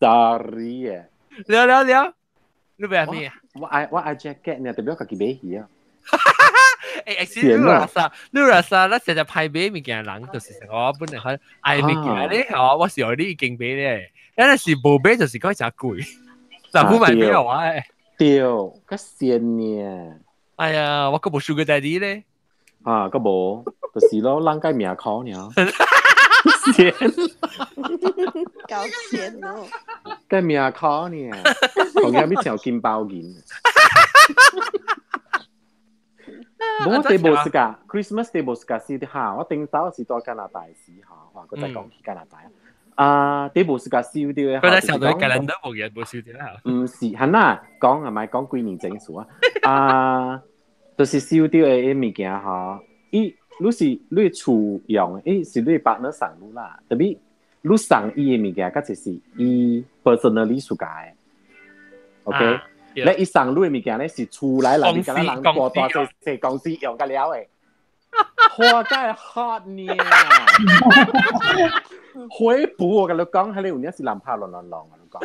Sorry 啊。了了了，你買咩？我愛我愛 jacket 呢，特別我家己買去啊。誒，其實你話啥？你話啥？咱成日派買物件人，就是我本來可愛物件咧，吼，我是愛你已經買咧，咱若是無買就是講誠貴，政府買俾我誒。對，較鮮呢。哎呀，我閣無 sugar daddy 咧。啊，閣無，就是咯，人該命苦爾。鮮。搞鮮哦。該命苦爾，同樣欲像金包銀。無我哋無時間，Christmas 哋無時間是嚇，我頂早是蹛加拿大時嚇，哇！我再講去加拿大啊，哋無時間燒掉嘅。佢喺上到加拿大無嘢無燒掉啦。毋是，係啦，講係咪講幾年前事啊？啊，就是燒掉嘅物件吼，伊你是你厝用，伊是你partner 送你啦，特別你送伊嘅物件，較就是伊 personally 自家嘅，OK。你伊送你嘅物件咧是厝內內面，敢若人大大細細公司用甲了的，哇！真係 hot 呢！回補我共你講，彼個有影是人拍亂亂亂，我講。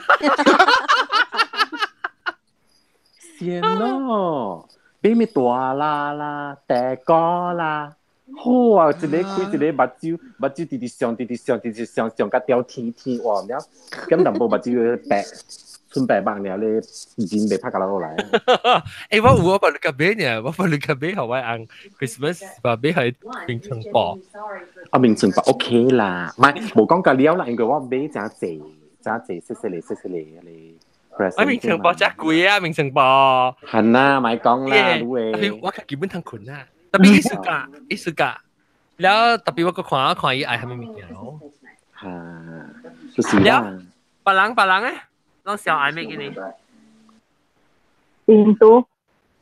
先咯，買咩大啦啦、大哥啦，好啊！一个開一個目睭，目睭直直上，直直上，直直上，上甲掉天天哇！了，咁淡薄目睭白。春白目了咧，人袂拍甲落來。欸，我有我幫你夾買呢，我幫你夾買，予我翁 Christmas 把買予明春寶。啊，明春寶 OK 啦，唔係無講甲了啦，因為我買誠濟，誠濟，細細粒，細細粒咧。啊，明春寶誠貴啊，明春寶。係啦，莫講啦，你話。我較基本通困啊，特別藝術家，藝術家，了特別我閣看看伊愛啥物物件咯。嚇，就是啦。別人別人咧。攏小愛咩給你？成都。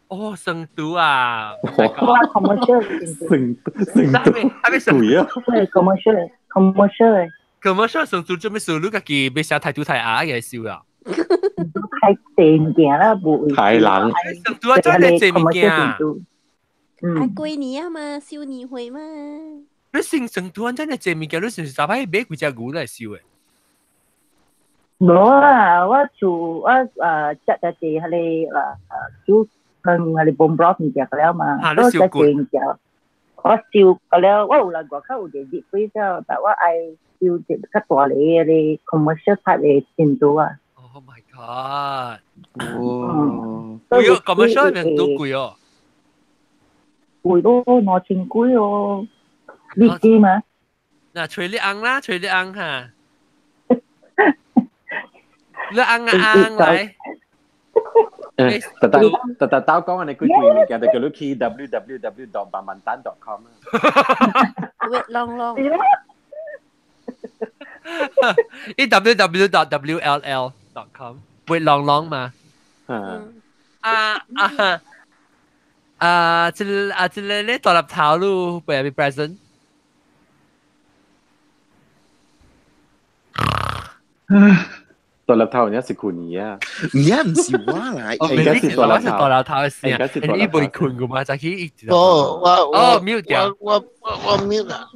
哦，成都啊！我 commercial 成都，成都，還沒成都啊？對，commercial commercial commercial 成都做咩事？你家己欲寫太都太鴨嘅燒啊？太濟物件啦，無。太冷。成都啊，真係濟物件。啊，過年啊嘛，燒年會嘛。你成成都真係濟物件，你是唔是早擺買幾隻牛來燒的？無啊，我厝我啊食得濟彼個啊煮飯彼個 bone broth 物件了嘛，我食濟物件，我燒個了，我有來外口有一個熱水了，但我愛燒一較大個彼個 commercial type 的煎爐啊。 Oh my god！哇，貴哦，commercial 面都貴哦。貴咯，2000幾哦，你知嗎？嗱，隨你翁啦，隨你翁嚇。你翁啊翁來。誒，特特特特兜講你幾貴物件，就叫你去 www.bamantan.com 啊。喂，浪浪。伊 www.wll.com 會浪浪嘛？嗯。啊啊啊！這個啊這個咧大粒頭路會有 present？大粒頭人是舊年啊，唔係唔是我啦，應該是大粒頭，大粒頭嘅事應該是大你粒頭未困過嘛？就去一直哦，我哦 mute 掉，我 mute 啦，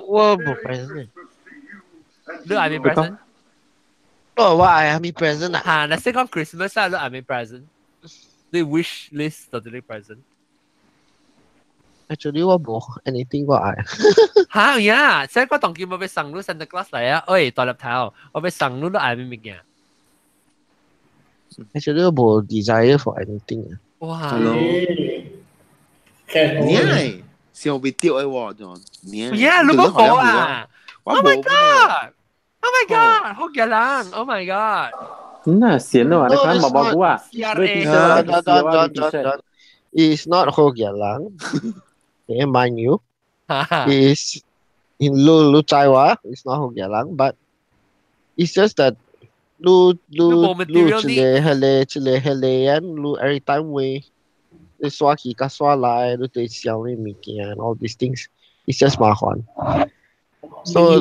我無 present。你愛咩 present？哦，我愛咩 present 啊？嚇，嗱，先講 Christmas 啊，你愛咩 present？你 wish list 到底你 present？ Actually 我無 anything 我愛。嚇呀！所以我當今我欲送你 Santa Claus 來啊！喂，大粒頭，我欲送你，你愛咩物件？ Actually 我無 desire for anything 啊。哇！Hello，你係想被掉的喎，就你呀，你冇講啊！Oh my 我冇 god！Oh my god！好嘅人！Oh my god！嗯啊，閒咯，你看毛毛菇啊，你 T 恤，你 T 恤，It's not 好嘅人。Mind you, is in 你你知話，it's not 好嘅人，but it's just that 你你你一個迄個一個迄個人，你 every time 會你刷去甲刷來，你得想你物件，all these things, it's just 麻煩。So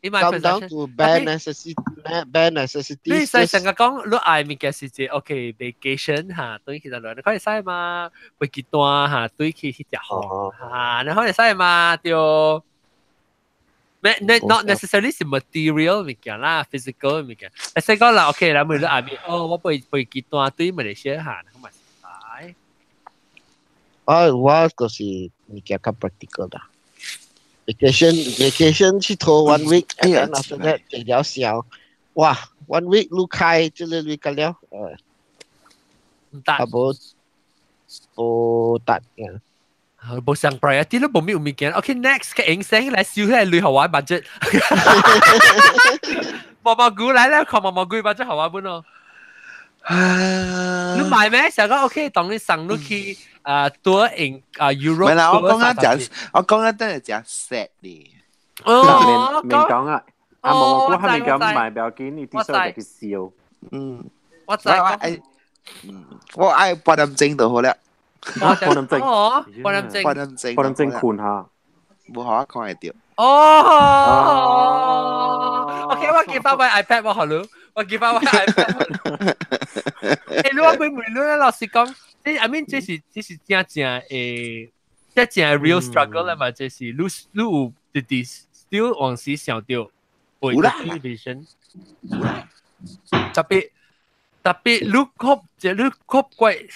你 come down to bare necessity, bare necessity。你使成日講你愛物件是一 OK vacation 嚇，對其實來你可以使嘛，飛機單嚇，對去去食飯嚇，你可以使嘛對。咩？Not necessarily 是 material 物件啦，physical 物件。你使講啦，OK 啦，每你愛物，哦，我飛機單對馬來西亞嚇，咁咪使。我就是物件較 practical 啦。Vacation 去拖 one week，and then after that 一條小，哇，one week 你開這個你個了，唔得，啊無無得嘅。無上 priority 都無咩物件。OK，next 嘅影聲來燒起來旅行玩 budget。毛毛菇來啦，看毛毛菇 budget 好玩本咯。你買咩？成個 OK，當你上落去啊，多 in 啊 Europe。唔係啦，我講緊講，我講緊真係講 sad 咧。哦，未講啊，阿毛毛菇係咪咁買不要緊，你啲數就去燒。嗯，我知。我愛，我愛八點鐘就好了。啊，八點鐘。哦，八點鐘。八點鐘。八點鐘困下。無好看會到。哦。OK，我寄翻位 iPad 我好了，我寄翻位 iPad。欸，你我俾問你老實講，這 I mean 這是真正誒，真正 real struggle 啦嘛，這是你你有直直 still 往時想到，有啦， vision，特別特別你 cope 這你 cope 過，I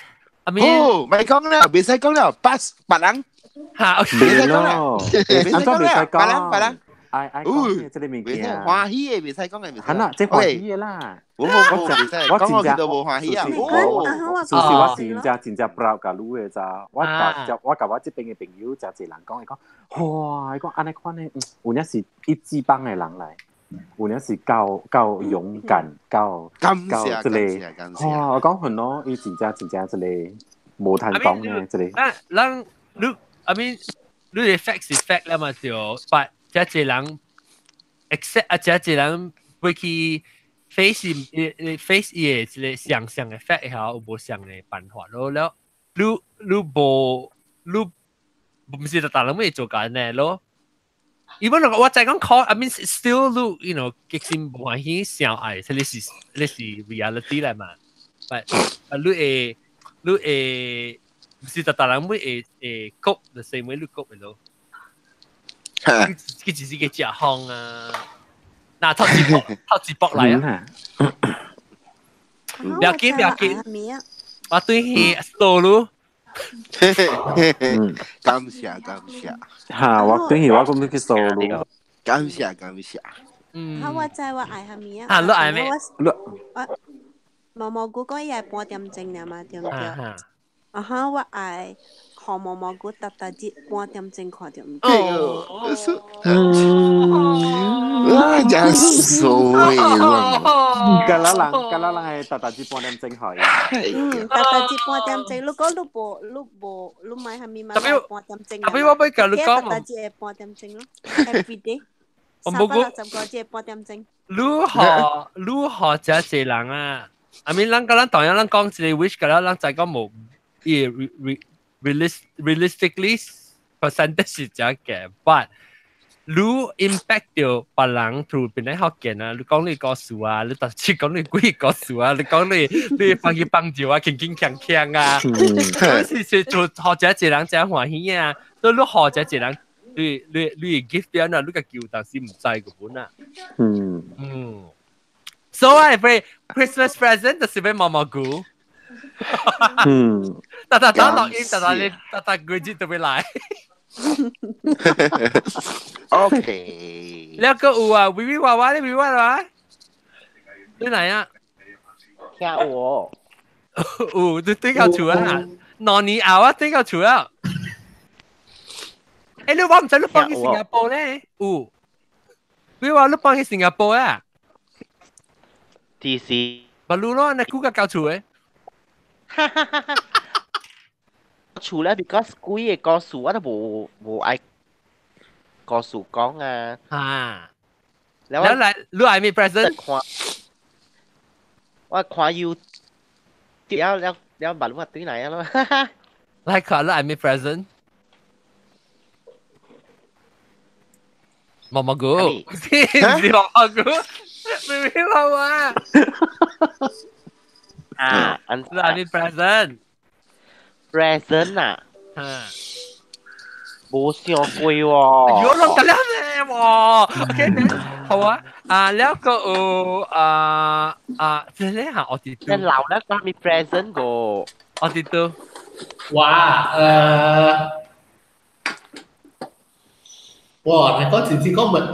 mean，哦，咪講啦，袂使講了，pass 別人，嚇，袂使講啦，袂使講啦，別人別人。愛愛講這個物件，歡喜的袂使講的，袂使。係啦，這歡喜的啦。我我我講我都無歡喜啊！我其實我是真正真正 proud 甲你的咋，我甲我甲我這邊的朋友誠濟人講，伊講，哇，伊講按呢款的，有影是一級棒的人來，有影是夠夠勇敢，夠夠這個，哇！我講很咯，伊真正真正這個無通講呢，這個。咱咱你，I mean，你的 fact 是 fact 啦嘛，對，but 這濟人 accept 啊，這濟人會去 face face 伊的這個想象的 fact 也好，有無相的辦法咯。了，你你無你毋是逐逐人會做緊呢咯。even 我再講 call，I mean still 你 you know 激心無歡喜相愛，這個是這是 reality 來嘛。but 啊，你會你會毋是逐逐人會會會 cope the same way 你 cope 的咯。佢只是個食風啊！嗱，頭一搏，頭一搏來啊！不要緊，不要緊，我對去掃路。感謝感謝。嚇！我對去我咁去掃路。感謝感謝。嗯。嚇！我知我愛蝦米啊？嚇！你愛咩？我毛毛菇講伊愛半點鐘爾嘛，對毋對？啊哈！我愛。紅毛毛菇逐逐日半點鐘看著毋對。哦，啊，真衰咯！敢若人，敢若人係逐逐日半點鐘去。嗯，逐逐日半點鐘，你講你無，你無，你買蝦米嘛？半點鐘。特別我欲共你講，逐逐日半點鐘咯，every day。360個日半點鐘。你學你學這濟人啊？I mean，咱甲咱同樣咱講一個 wish，甲咱咱再講無，伊 realistically percentage 是真嘅，but 你 impact 到別人 through 邊啲福建啊，你講你故事啊，你特別講你鬼故事啊，你講你幫佢幫助啊，輕輕鏘鏘啊，你是做學者一人真歡喜啊，所以你學者一人，你 gift 俾人，你個叫但是唔知個本啊。嗯。So I pray Christmas present 就是俾毛毛菇。噠噠噠落音，噠噠你噠噠鬼節都會來。 OK。了個有啊，微微娃娃你微娃娃，你來啊？聽有。有，你對到厝啊？2年後啊，對到厝啊。欸，你話唔知你放去新加坡咧？有。你話你放去新加坡啊？D C。咪路咯，你估個夠厝嘅。厝咧，because 幾個故事我都無愛故事講啊。啊。然後來，你愛咩 present？看，我看 you，了了了，問我對來啊咯。來看你愛咩 present？毛毛菇，唔是毛毛菇，明明毛啊！啊，你愛咩 present？ present 啊，無想過喎。有攏得了咧喎，OK，好啊，啊，了個有啊啊，這咧嚇，我哋你老了講咩 present 個？我哋都，哇，哇！你講直接講問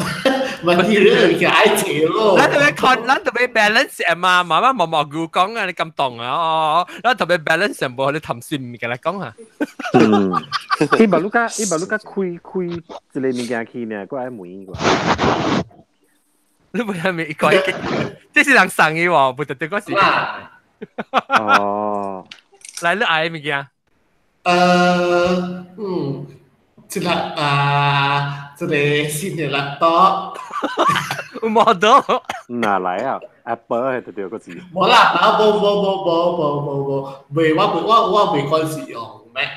問啲人嘅愛情咯。咱特別看，咱特別 balance 嘛，媽媽毛毛菇講啊，你咁動啊，哦，咱特別 balance 無，你談心唔嘅來講啊。嗯，伊無你甲伊無你甲開開一個物件去呢，我愛問伊個。你唔係咪一個一個？這是人送的喎，不得對我是。哦。來，你愛物件？嗯。這個啊，這個新的 laptop，有冇到？哪來啊？Apple 係對個字。無啦，無無無無無無無，未我我未關是用 Mac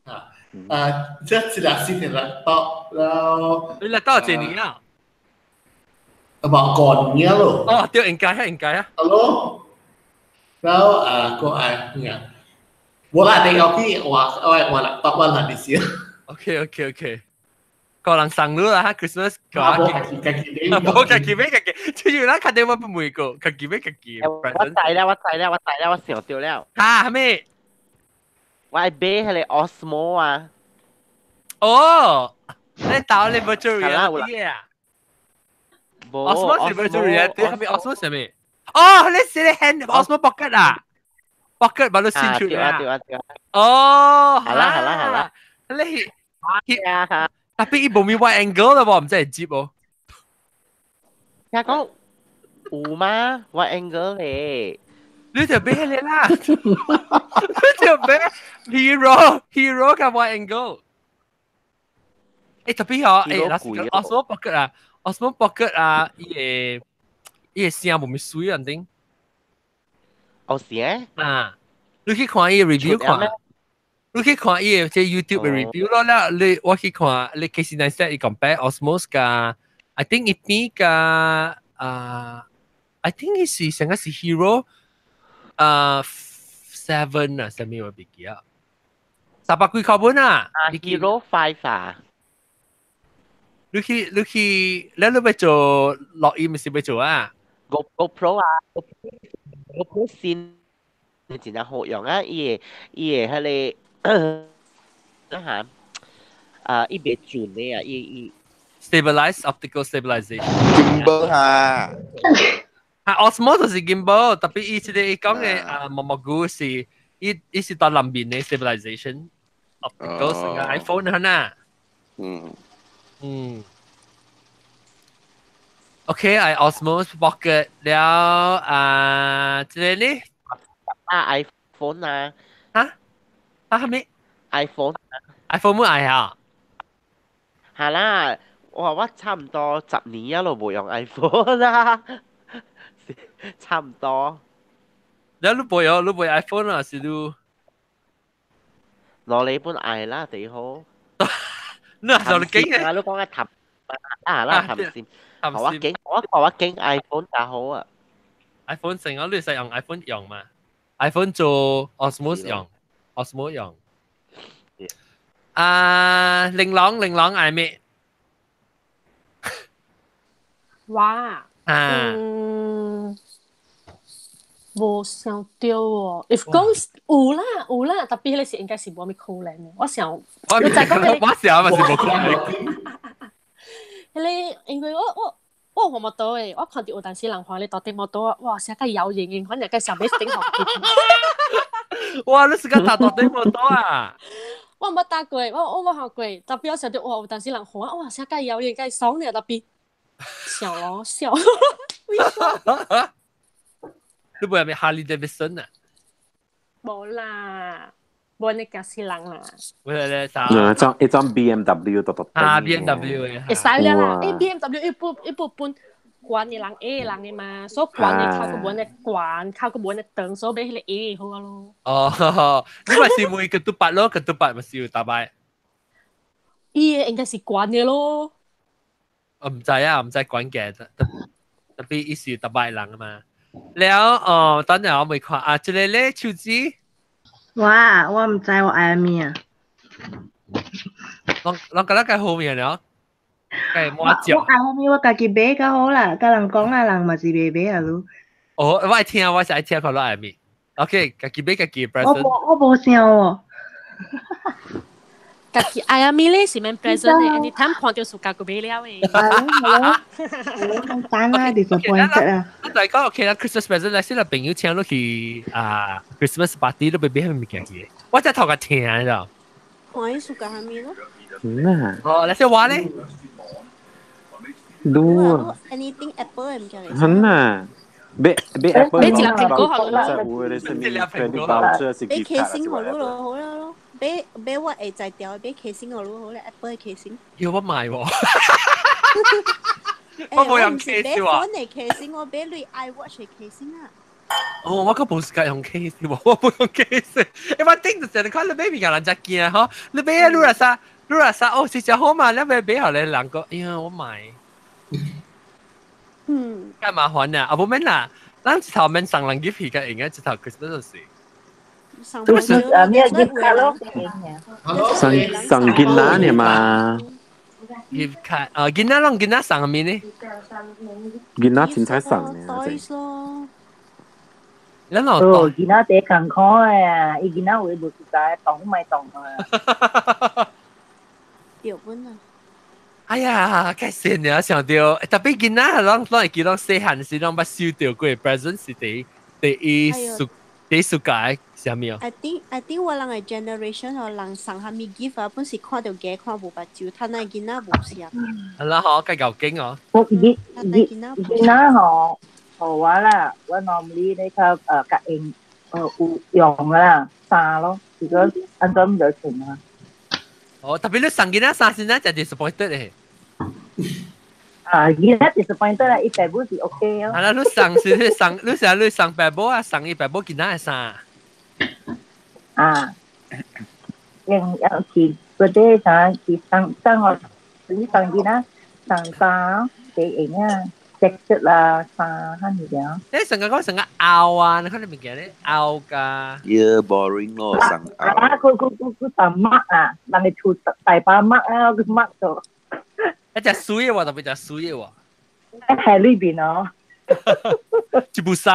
啊啊，這這個新的 laptop，然後你 laptop 幾年啊？啊，無過年咯。哦，對，應該啊，應該啊。係咯，然後啊，個愛咩？無啦，你後邊我 laptop 我嗱你先。 OK。個人送你啦，哈 Christmas 個無家己買家己，就是咱肯定我不每個家己買家己。我知啦，我知啦，我知啦，我想到了。哈，咩？我愛買彼个 Osmo 啊。哦，你打你 virtual reality 啊？Osmo 是 virtual reality，係咪 Osmo 係咪？哦，你是你 hand Osmo Pocket 啊？Pocket 把你伸出嚟啊？對啊對啊。哦，係啦係啦係啦。你啊，特別伊無咪 wide angle 啦，我唔知會接哦。聽講有嗎？wide angle 咧，你就買你啦，你就買 hero 甲 wide angle。欸，特別哦，欸，老實講，Osmo Pocket 啊，Osmo Pocket 啊，伊個聲無咪水啊，定？哦是啊，你去看伊 review 看。你去看伊個這 YouTube 嘅 review 咯，了你我去看你其實嗱，伊 compare Osmo 加，I think 伊邊加啊，I think 伊是成個是 Hero 啊 7 啊，啥物我袂記啊，300幾塊本啊，Hero 5 啊，你去，你欲做錄音是欲做啊？GoPro 啊，GoPro 先真正好用啊，伊個彼個。啊啊！伊袂準的啊，伊 stabilize optical stabilization gimbal 哈，啊 Osmo 就是 gimbal，特別伊這個伊講的啊毛毛菇是伊是到南邊的 stabilization optical 成個 iPhone 哈呐，嗯嗯，OK，I Osmo Pocket 了啊，這個呢？啊 iPhone 啊，啊？啊，係咪 iPhone？ iPhone 冇愛啊？係啦，我差唔多10年一路冇用 iPhone 啦，差唔多。你冇 iPhone 啊？是你攞你本愛啦，幾好。那就你驚啊！你講嘅談啊啦，談先。我驚我驚 iPhone 較好啊。 iPhone 成我你使用 iPhone 用嘛？iPhone 做 Osmos 用，Osmo 用。啊，玲瑯玲瑯愛咩？哇！啊，嗯，無想到哦。If 講有啦有啦，特別你是應該是無咩可能嘅。我想，我你再講我想嘛是無可能。彼個因為我有摩托的，我看到有當時人看你搭電摩托，哇，啥個搖型型，反正個上尾頂學。哇！你是個搭電摩托啊？我毋捌搭過，我無學過，特別我想到哇，有當時人看，哇，啥個搖型，個爽呢，特別笑咯笑。你無係咪哈利戴維森啊？無啦，無你驚死人啦。喂嚟啥？一張 BMW 獨獨啊 BMW 嘅。會使了啦，欸 BMW 一部本懸的人矮人的嘛，所以懸的靠個無呢懸，靠個無呢長，所以買彼個矮好啊咯。哦，你咪是每個都八咯，個都八咪是要打敗。伊個應該是懸的咯。我唔知啊，唔知關嘅，特別伊是打敗人啊嘛。了哦，等陣我未看啊，這個咧手機。哇，我唔知我愛咩啊。攏覺得較好面了，計摸腳。我愛咩？我家己買較好啦，佮人講啊，人嘛是袂買啊嚕。哦，我愛聽，我是愛聽看你愛咩。OK，家己買家己 present。我無想哦。家己愛啊咪咧是免 present 的，anytime 看到暑假就買了的。係咯係咯，係咯，簡單啦，disappointed 啊。我就係講 OK 啦，Christmas present 咧，先啦，朋友請你去啊 Christmas party 都袂買啥物件去，我真頭殼疼你知道。看伊暑假啥物咯？嗯哦，你先話咧？擼 Anything Apple 嘅物件嚟。很啊，買買 Apple 買一粒蘋果好啦，有的是咩 credit voucher 是買 gift casing 卡好咯，好啦咯。買買我會在掉，買 casing 好咯，好咧 Apple 嘅 casing。要我買喎，我冇用 case 買喎。 phone 嘅 casing，我買類 iWatch 嘅 casing 啊。哦，我個無時間用 case 喎，我冇用 case。欸，我頂就成日看你買物件人才驚吼，你買啊，你若啥，你若啥，哦，是真好嘛，你買買予咧人講，哎呀，我買。嗯。較麻煩啊，啊無免啦，咱一頭免送人 gift 個應該一頭 Christmas 就是。送這是啊咩 gift 卡咯？送送囡仔呢嘛？ gift 卡啊，囡仔攏囡仔送啥物呢？囡仔凊彩送呢。 Toys 咯。咱老哦，囡仔第艱苦啊，伊囡仔有無實在，動咪動啊。對本啊。哎呀，該善了想到，特別囡仔攏攏會記攏細漢時攏捌收到過 present 是第一暑假啥物哦 I think 我人嘅 generation 哦，人送啥物 gift 啊，本是看到嘅看無目睭，趁那囡仔無啥。係啦，嗬，該夠驚哦。我囡仔吼，予我啦，我 normally 咧較較用有用啦衫咯，如果按怎就穿啊。哦，特別你送囡仔衫先，真 disappointed 咧。啊，囡仔 disappointed 啦，伊爸母是 OK 哦。啊啦，你送是你送，你成日你送爸母啊，送伊爸母囡仔的衫。啊，用用是嗰啲啥是送送我，你送囡仔送衫，第用啊，jacket 啦，衫哈物件。你成日講成日拗啊，你看你物件咧拗㗎。 Yeah, boring 咯，送啊，佢送墨啊，人哋厝大把墨啊，佢墨到。一隻水嘅喎，特別隻水嘅喎。喺裏邊哦。一部使。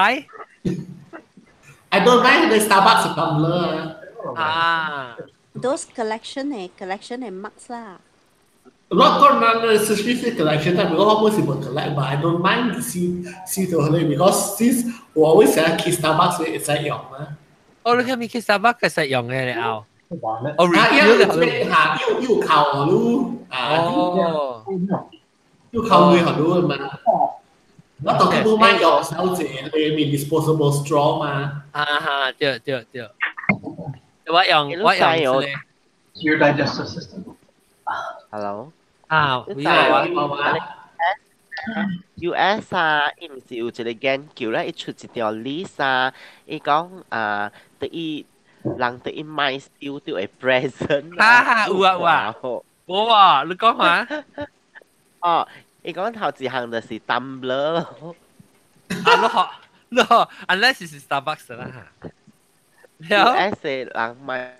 I don't mind the Starbucks tumbler 啊。 Those collection 嘅 collection 嘅 mugs 啦。我講咱是是 collection，但我冇是冇 collect，but I don't mind see 到佢because since 我 always 成日去 Starbucks 會使用嘛。哦，你看咪去 Starbucks 係使用嘅你拗。哦，啊，因為嚇又又靠我啊，哦，又靠你好多嘛。我當佢冇買用小姐，你咪 disposable straw 嘛。啊哈，對對對。我用是 Your digestive system. Hello。啊，你知我 US 啊，伊毋是有一個研究咧，伊出一條 list 啊，伊講啊，對伊人對伊買收到的 present 啊，有啊有啊，冇啊，你講下。哦，伊講頭一項就是 tumbler 咯。啊，你學你學，unless 是 Starbucks 啦嚇。 US 的人買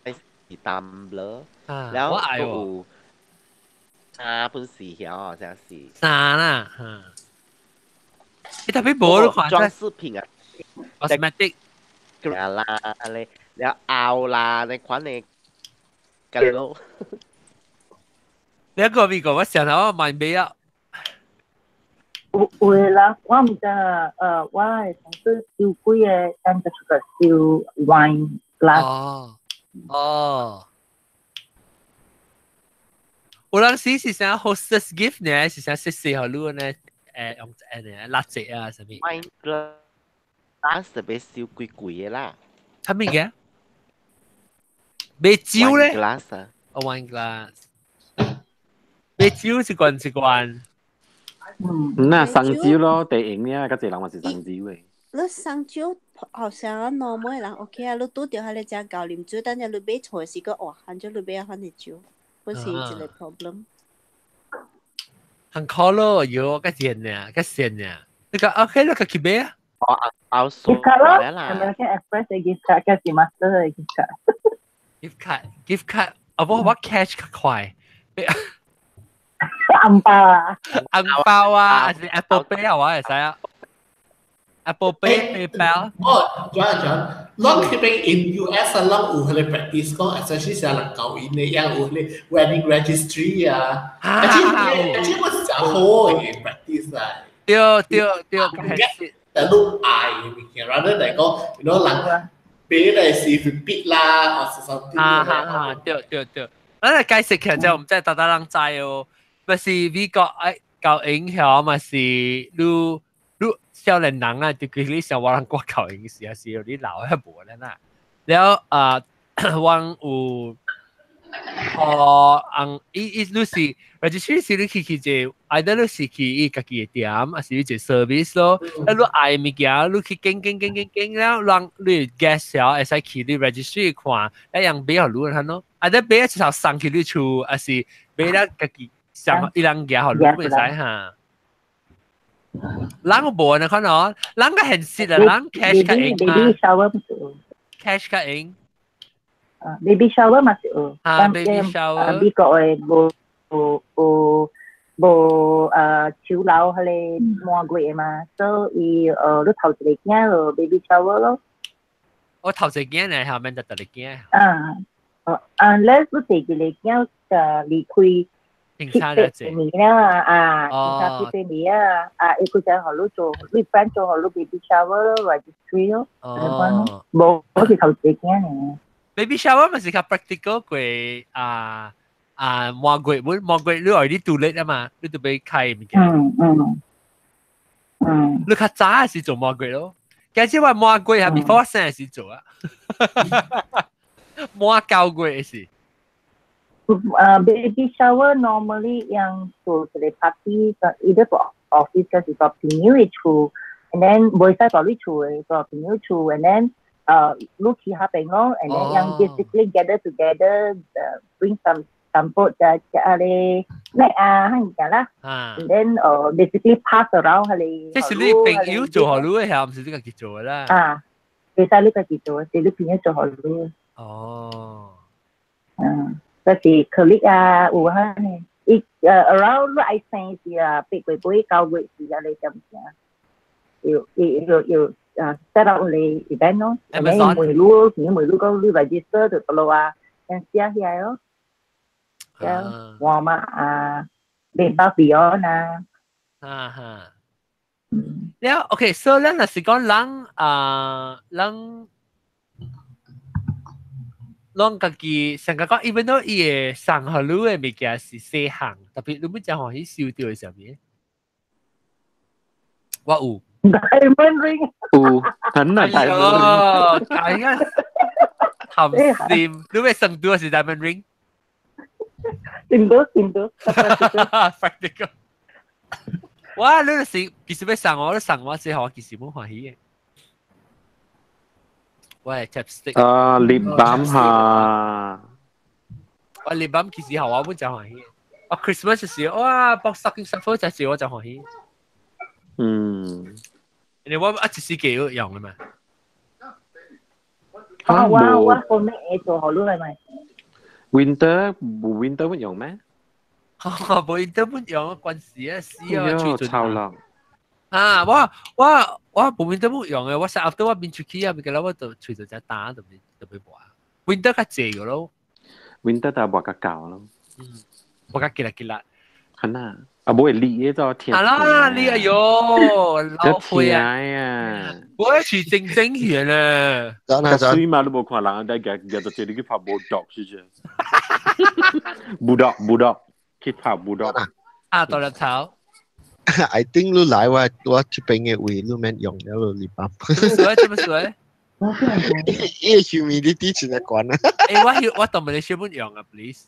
是 tumbler，然後我愛喎有啊本是曉好像是。啥啦？嚇。你特別無你看裝飾品啊，cosmetic 啦，咧，了後啦，那款的，咁咯。你一個邊個？我上頭我買咩啊？有有的人，我毋知我的同事收幾個，咱就出個收 wine glass。哦哦。有陣時是啥 hostess gift 呢？是啥細細號你呢？用蠟燭啊，啥物？wine glass 特別收貴貴的啦。啥物嘅？買酒咧？glass 啊。哦，wine glass。買酒一罐一罐。嗯。那送酒咯，地用呢，較濟人嘛是送酒的。你送酒後生啊，normal 人 OK 啊，你拄著彼個正厚啉酒，等陣你買錯時個哇，反正你買反嘅酒，不是一個 problem。很可咯，有較賤呢，較賤呢。你講 OK，你較去買啊？哦，包數 gift card 咯，American Express 嘅 gift card，還是 Master 嘅 gift card。 gift card，gift card，啊無我 cash 較快。紅包啊！紅包啊，還是 Apple Pay 啊，我會使啊。Apple Pay、PayPal。哦，轉轉，攏彼邊 in US 啊，攏有彼個 practice 講，especially 是人舊因的，也有彼個 wedding registry 啊。而且而且我是真好嘅 practice 啊。對對對，但你愛嘅物件，rather than 講，you know 人俾嚟是 repeat 啦，或是 something。啊哈哈，對對對。咱來解釋起來就毋知逐逐人知哦。咪是美國愛夠影響嘛是你你少年人啊，就其實你想我人國夠影時啊，是你老遐無咧啦。了啊，我有哦，紅伊伊你是 registry 是你去去一，either 你是去伊家己的店，還是你一 service 咯。啊，你愛物件，你去揀揀揀揀揀了，讓你 guest 了會使去你 registry 看，一樣買予你看咯。啊，你買一頭送去你厝，還是買了家己上伊人寄予你會使哈？人無呢可能，人較現實啊，人 cash 較用嘛。 Baby shower 唔是 cash 較用。啊，baby shower 嘛是有。啊，baby shower。美國的無無無無酒樓彼个滿月的嘛，所以你頭一个囝就 baby shower 咯。我頭一個囝呢，後面就第二囝。啊，哦，unless 你第二個囝離開七八年啦，啊，七八年啊，啊，伊佢就予你做，你 friend 做予你 baby shower 咯，registry 咯，哦，無，我是頭一個囝呢。 baby shower 咪是較 practical 過啊啊滿月本滿月你愛你獨立啊嘛，你就欲開物件。你較早是做滿月咯，其實我滿月係 before 生時做啊，滿9月是。 Baby shower normally 樣做一個 party，either 佇 office 還是佇朋友的厝，and then 袂使佇你厝的，佇朋友厝，and then 你去彼邊咯，and then 樣 basically gather together，bring some 淡薄食食啊咧奶啊，彼物件啦，and then basically pass around 彼个。這是你朋友做予你的，係毋是你家己做的啦？啊，袂使你家己做，是你朋友做予你。哦。嗯。就是 colleague 啊，有哈呢，伊around 你愛生時啊，8月尾9月時啊，你點正？要要要啊 set up 你 event 咯，你問你，你問你講你 register 就得咯啊，先寫起來咯。啊，黃馬啊，面包 Beyond 啊。啊哈。了，OK，所以咱若是講人啊，人。攏家己上個講，even though 伊會送予你的物件是細項，特別你欲誠歡喜收著的啥物？我有。 Diamond ring。有，很難 diamond ring。哎呀，貪心，你欲送拄是 diamond ring？見到見到。 Practical。哇！你就是其實欲送我，你送我之後，我其實無歡喜的。我係 chapstick。啊，lip balm 哈。我 lip balm 其實後我本就歡喜。我 Christmas 時哇，包 stocking stuffer 就時我就歡喜。嗯。你我一時幾用嘅嘛？我我我咩嘢做好咯係咪？ Winter 無 winter 會用咩？無 winter 本用關事啊，死啊，吹臭啦！啊，我我我無 winter 本用嘅，我成 after 我變出去啊，咪個我就隨就只打就咪就咪磨。Winter 較濟個咯，winter 就磨較厚咯。嗯，磨較結啦結啦。係啊，啊無會裂嘅就聽。係啦，你哎呦，老灰啊！啊！我是正正去咧。較水嘛，你無看人在夾夾到這裡去拍 bulldog 是啫。bulldog bulldog 去拍 bulldog。啊，到了頭。 I think 你來我我這邊嘅位你免用了你包。水做乜水？伊 humidity 真係懸啊！欸，我我當咪你小本用啊，please。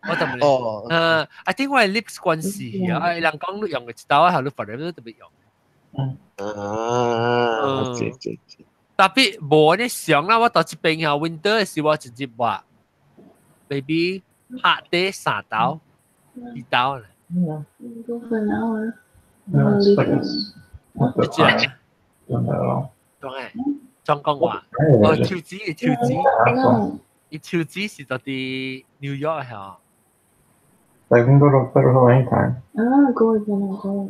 我當咪。哦。I think 我係 lips 關事啊，人講你用嘅一道啊，你反正都特別用。啊，OK OK。特別無呢上啦，我到這邊啊，winter 嘅時我直接話，baby 拍底三刀，二刀啦。嗯，過分啦我。你知啊？裝誒，裝講話，哦，手指，手指，伊手指是到佇 New York 嚇。 I can go to Federal Hill anytime. 啊，過分過。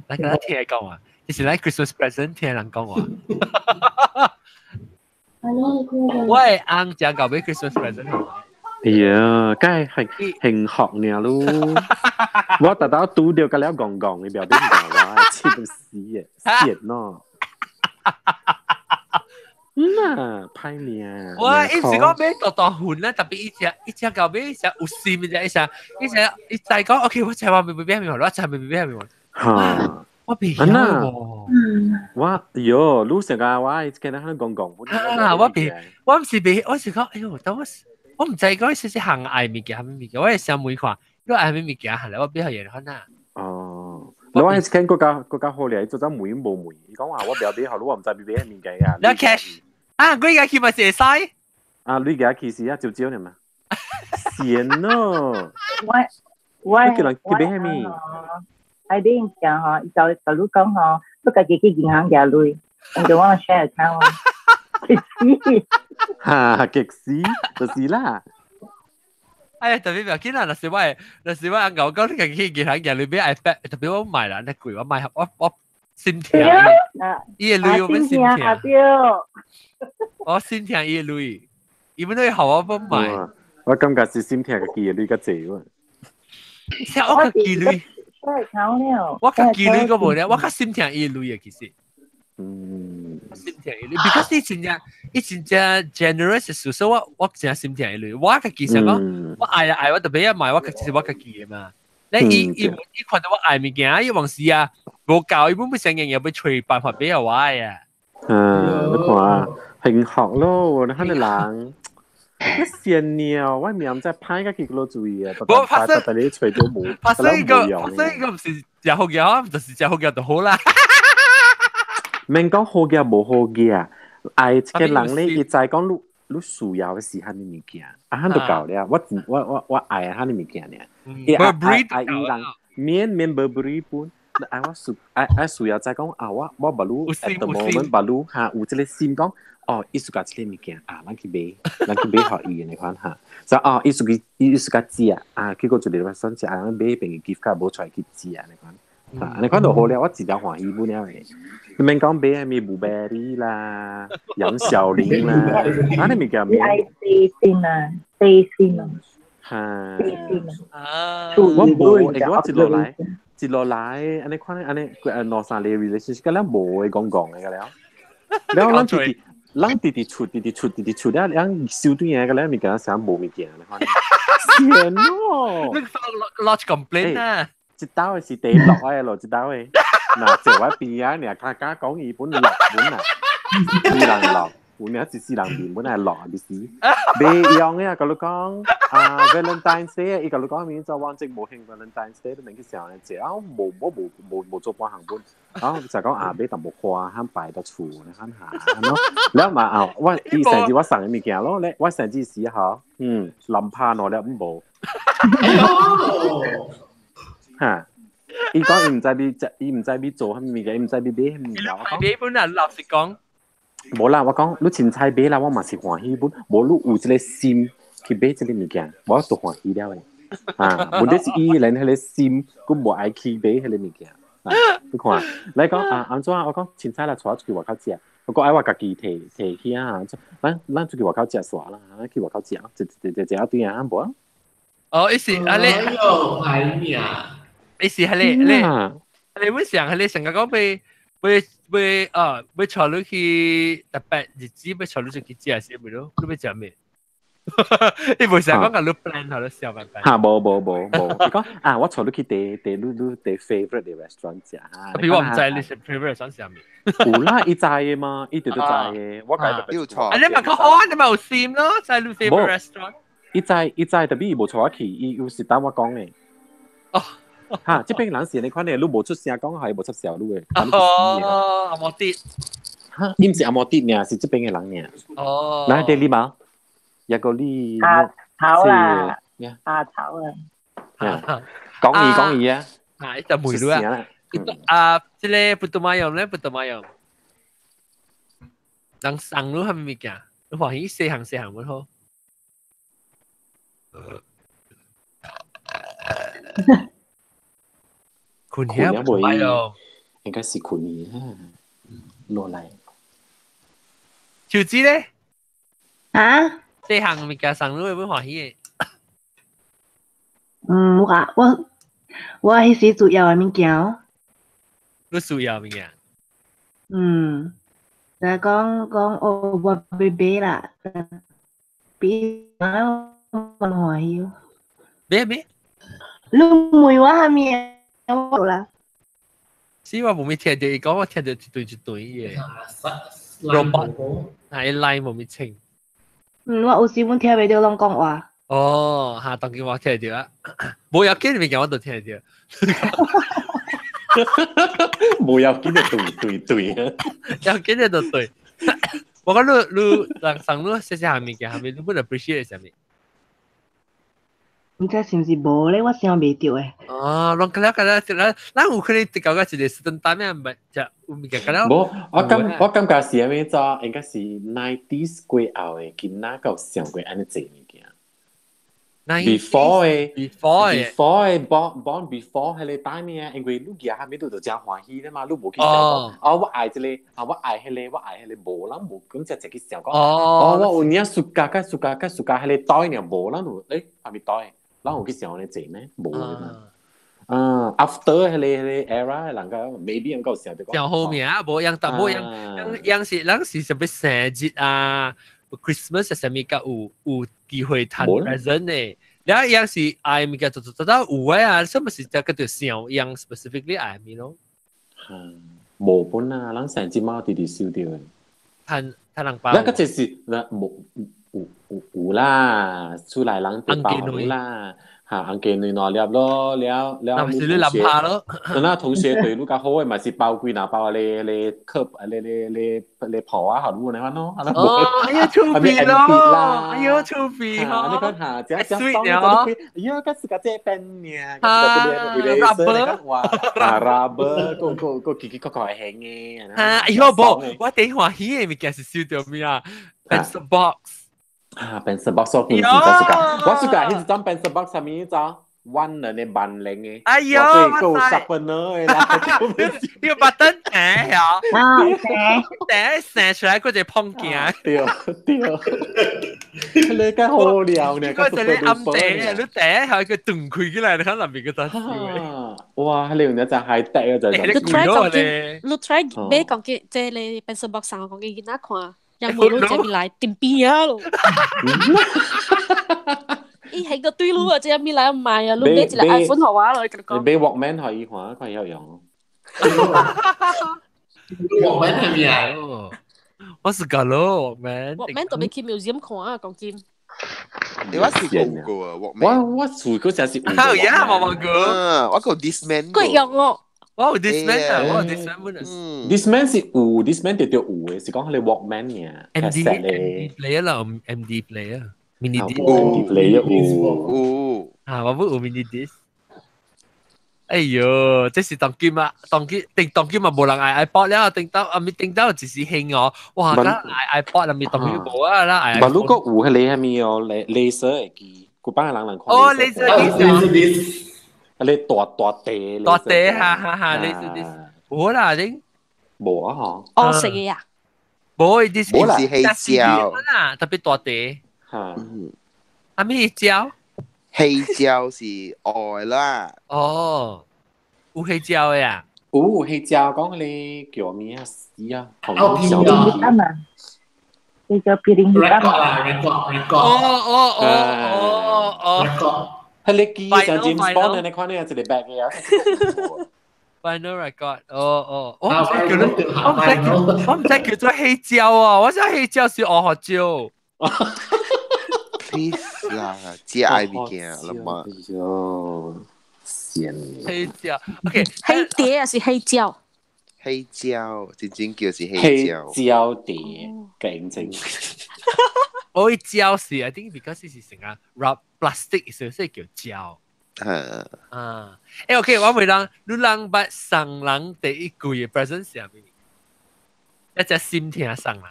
咱敢聽講話，這是咱 Christmas present 聽人講話。我的翁正搞買 Christmas present。哎呀，梗係係興學呢咯！我特登拄著個了戇戇嘅表弟唔話，氣到死嘅，死咯！嗯啊，歹命。我伊是講買大大份咧，特別伊只伊只到尾只有心嘅，伊只伊只伊再講，OK，我知我未買咩物，我知未買咩物。嚇！我未曉喎。我喲，你成個我見到佢講講。啊！我未，我毋是未，我是講，哎喲，等我。我毋知講是是行愛物件，啥物物件，我會想問看，你愛啥物物件，後來我比較研看啊。哦，我係聽國家國家好咧，做陣問無問，伊講話我表弟好，我毋知買咩物件啊。你 cash 啊？佢而家去咪會使？啊，你而家去時啊，少少呢嘛？閒咯。我我你叫人去買咩？喺啲講嗬，就就你講嗬，你家己去銀行借鐳，我就want share account 啊。極死！哈，極死就是啦。哎呀，特別不要緊啦，若是我，若是我阿牛講你家己去銀行借鐳買 iPad，特別我買啦，那貴我買我我心疼。伊的鐳我們心疼。我心疼伊的鐳，伊本都好我不買。我感覺是心疼家己的鐳較濟喎。我家己鐳，我家己鐳個無咧，我較心疼伊的鐳啊，其實。嗯，心疼伊鐳，because 伊真正伊真正 generous，所以我我真心疼伊鐳。我家己想講，我愛啊愛，我特別要買，我家己是我家己的嘛。你伊伊伊看到我愛物件，伊往時啊無夠，伊本本成日又要揣辦法俾我啊。嗯，你看啊，興學咯，你看你人。一線鳥，我命在歹個結果注意啊！無發生，特別揣到無，發生一個發生一個毋是食好嘢，就是食好嘢就好啦。免講好嘅無好嘅，愛一個人咧，伊知講你你需要的是啥物物件，啊，彼就夠了。我我我我愛啥物物件爾。伊愛愛伊人免免 Burberry 本，愛我需愛愛需要知講啊，我我捌你 at the moment 捌你哈有這個心講。哦，伊 suka 這個物件啊，咱去買，咱去買予伊的款哈。所以哦，伊 suka 伊 suka 食啊，結果就禮拜三食，啊，買邊個 gift card 無出來去食按呢款。啊，按呢款就好了，我真正歡喜本了的。你免講買啥物 Burberry 啦、楊小玲啦，啊，你物件免。你愛細心啊，細心啊。哈。細心啊。我無，欸，我一落來，一落來，按呢款按呢，兩三個 relationship，個了無會講講的個了。了，咱弟弟。咱直直出，直直出，直直出了，咱收對個了物件啥無物件咧，天咯！你 lodge complaint 啊？一道的是第落的咯，一道的。嗱，坐我邊啊，你卡卡講伊本落本啊，有人落，有領一世人面本來落啊，是袂用嘅啊！佮你講啊，Valentine's Day，伊佮你講明早我正無興 Valentine's Day，你免去想這啊，無無無無無做半項本，啊就講啊買淡薄花，肯擺到厝，你看下，喏，了嘛啊，我伊甚至我送嘅物件咯，咧我甚至時吼，嗯，林拍兩粒無，嚇。伊講伊毋知欲食，伊毋知欲做啥物物件，伊毋知欲買啥物件。我講買本啊，老實講。無啦，我講你凊彩買啦，我嘛是歡喜本。無你有這個心去買這個物件，我都歡喜了的。啊，問題是伊連彼個心，閣無愛去買彼個物件。啊，你看，來講啊，按怎？我講凊彩啦，帶我出去外口食。我講愛我家己提提起啊，咱咱出去外口食煞啦，去外口食，食食食食一頓啊，無啊？哦，伊是啊你，哎喲，歹命。伊是彼個你，你會想彼個成個講被。欲欲啊，欲帶你去特別日子，欲帶你出去食是毋咯？你欲食咩？你無想講共你 plan 好了，小辦法。嚇，無無無無，伊講啊，我帶你去第第你你第 favorite 的 restaurant 食。比我毋知你是 favorite restaurant 食咩？有啦，伊知的嘛，伊直直知的，我家你有錯。啊，你嘛較好啊，你嘛有心咯，知你 favorite restaurant。伊知伊知，特別伊無帶我去，伊有是等我講的。哦。嚇！這邊人是按呢款的，你無出聲講，係無出聲你的。哦，阿莫迪。嚇！伊毋是阿莫迪爾，是這邊的人爾。哦。來，第二毛，一個你。阿頭啦。阿頭啊。講伊講伊啊。啊！伊就梅女啊。啊，這個不都馬用咧，不都馬用。人送你啥物物件？你歡喜細項細項本好。困去啊，袂，應該是困去啊，落來。手機咧？啊？細項物件送你會歡喜的？嗯，我我我彼時需要的物件。你需要物件？嗯，就講講哦，我欲買啦，比我歡喜。買咩？你問我啥物？我啦，是我無咪聽著伊講，我聽著一對一對嘅。robot，係 line 無咪清。嗯，我有時本聽袂著攏講話。哦，嚇，當今我聽著啊，無要緊物件我都聽著。無要緊就對對對，要緊就對。我講你你人生你細細項物件，係咪你本 appreciate 啥物？毋知是毋是無咧，我想袂著誒。哦，攏敢若敢若，咱有可能直感覺一個時陣單咩，毋食有物件敢若。無，我感我感覺是啥物怎，應該是 nineties 過後的囡仔閣有想過按呢濟物件。before 的 before 的 before 的 born born before 彼個 time 啊，因為你舉啥物你就誠歡喜咧嘛，你無去想講，哦，我愛這個，啊，我愛彼個，我愛彼個，無，咱無講只只去想講，哦，我有影 suka 較 suka 較 suka 彼個袋爾，無，咱就欸，啥物袋？咱有去想按呢濟咩？無嘛。啊，after 彼個彼個 era，人家 maybe 人家有想著講。想好命啊，無樣，但無樣，樣樣是咱是啥物生日啊，Christmas 啥物較有有機會趁 present 的。了樣是愛物件做做做到有的啊，什麼是才叫做想樣 specifically 愛物咯？無本啊，咱生日貓直直收著的。趁趁人包。咱個就是咱無有有有啦，厝內人就包啦。嚇，紅雞卵兩粒咯，了了。那是你諗下咯。那同學對你較好的嘛是包幾若包咧咧課咧咧咧咧抱啊，予你按呢款咯。哦，哎呀，趣味咯，哎呀，趣味吼。你看嚇，這這水了。哎呀，佮自家這邊爾，rubber，哇，rubber，個個個奇奇怪怪型的。嚇，哎呦，無，我頂歡喜的物件是收著咩啊？Pencil box。啊，pencil box 我真 suka，我 suka 彼一種 pencil box 啥物種？彎兩個萬能的，哎呦，夠 sharpener 的啦，呢個 button 掟嚇，啊，掟射出來，嗰隻碰鏡，對對，你個好料呢，嗰隻你暗掟，你掟下佢斷開起來，你看那邊個咋笑？哇，你用一隻鞋帶啊，就你 try 講見，你 try 買講見，這個 pencil box 上講見囡仔看。人無路這邊來定邊啊咯，伊係個對路啊，這邊來買啊，你買一個 iPhone 予我咯，佢講。你買 Walkman 予伊看，看會曉用。 Walkman 係咩啊？我是個咯，Walkman。 Walkman 特別去 museum 看啊，講真。你我試過過啊，Walkman。我厝嗰陣是有。啊，呀，冇冇過。我個 Discman。貴用哦。我有 Discman 啊，我有 Discman 本啊。 Discman 是有，Discman 直直有嘅，是講佢哋 Walkman 嘅。 MD player 啦，MD player，mini disc。 MD player 有。有。啊，我冇有 mini disc。哎喲，這是當今啊，當今定當今嘛，無人愛 iPod 了，定到啊咪定到一時興哦，哇！咁愛 iPod 啊咪當今無啊啦，愛。但如果有迄個啥物哦，鐳射的機，古板人人看。哦，鐳射機。啊，你大大地。大地，哈哈哈！鐳射機，無啦，你。無啊嗬。哦，食嘅啊。無，伊啲無啦，是黑膠啦，特別大地。嚇。啊咪膠。黑膠是愛啦。哦，有黑膠的啊？有黑膠，講你叫咩啊？死啊！哦，啊嘛，你叫皮林 record 啦，record record。哦哦哦哦哦，record。係你記像 James Bond 你看你有一個白嘅啊。 Final record，哦哦，我唔知叫我唔知叫我唔知叫做黑膠啊！我知黑膠是學椒。 Please 啦，只愛物件啦嘛。哎喲，神！黑膠，OK，黑碟還是黑膠？黑膠，真正叫是黑膠。黑膠碟嘅認真。我膠是，I think because 是成個 rub plastic，所以叫膠。啊，誒 OK，我問人，你人捌送人第一句嘅 present 是啥物？一隻心疼送人。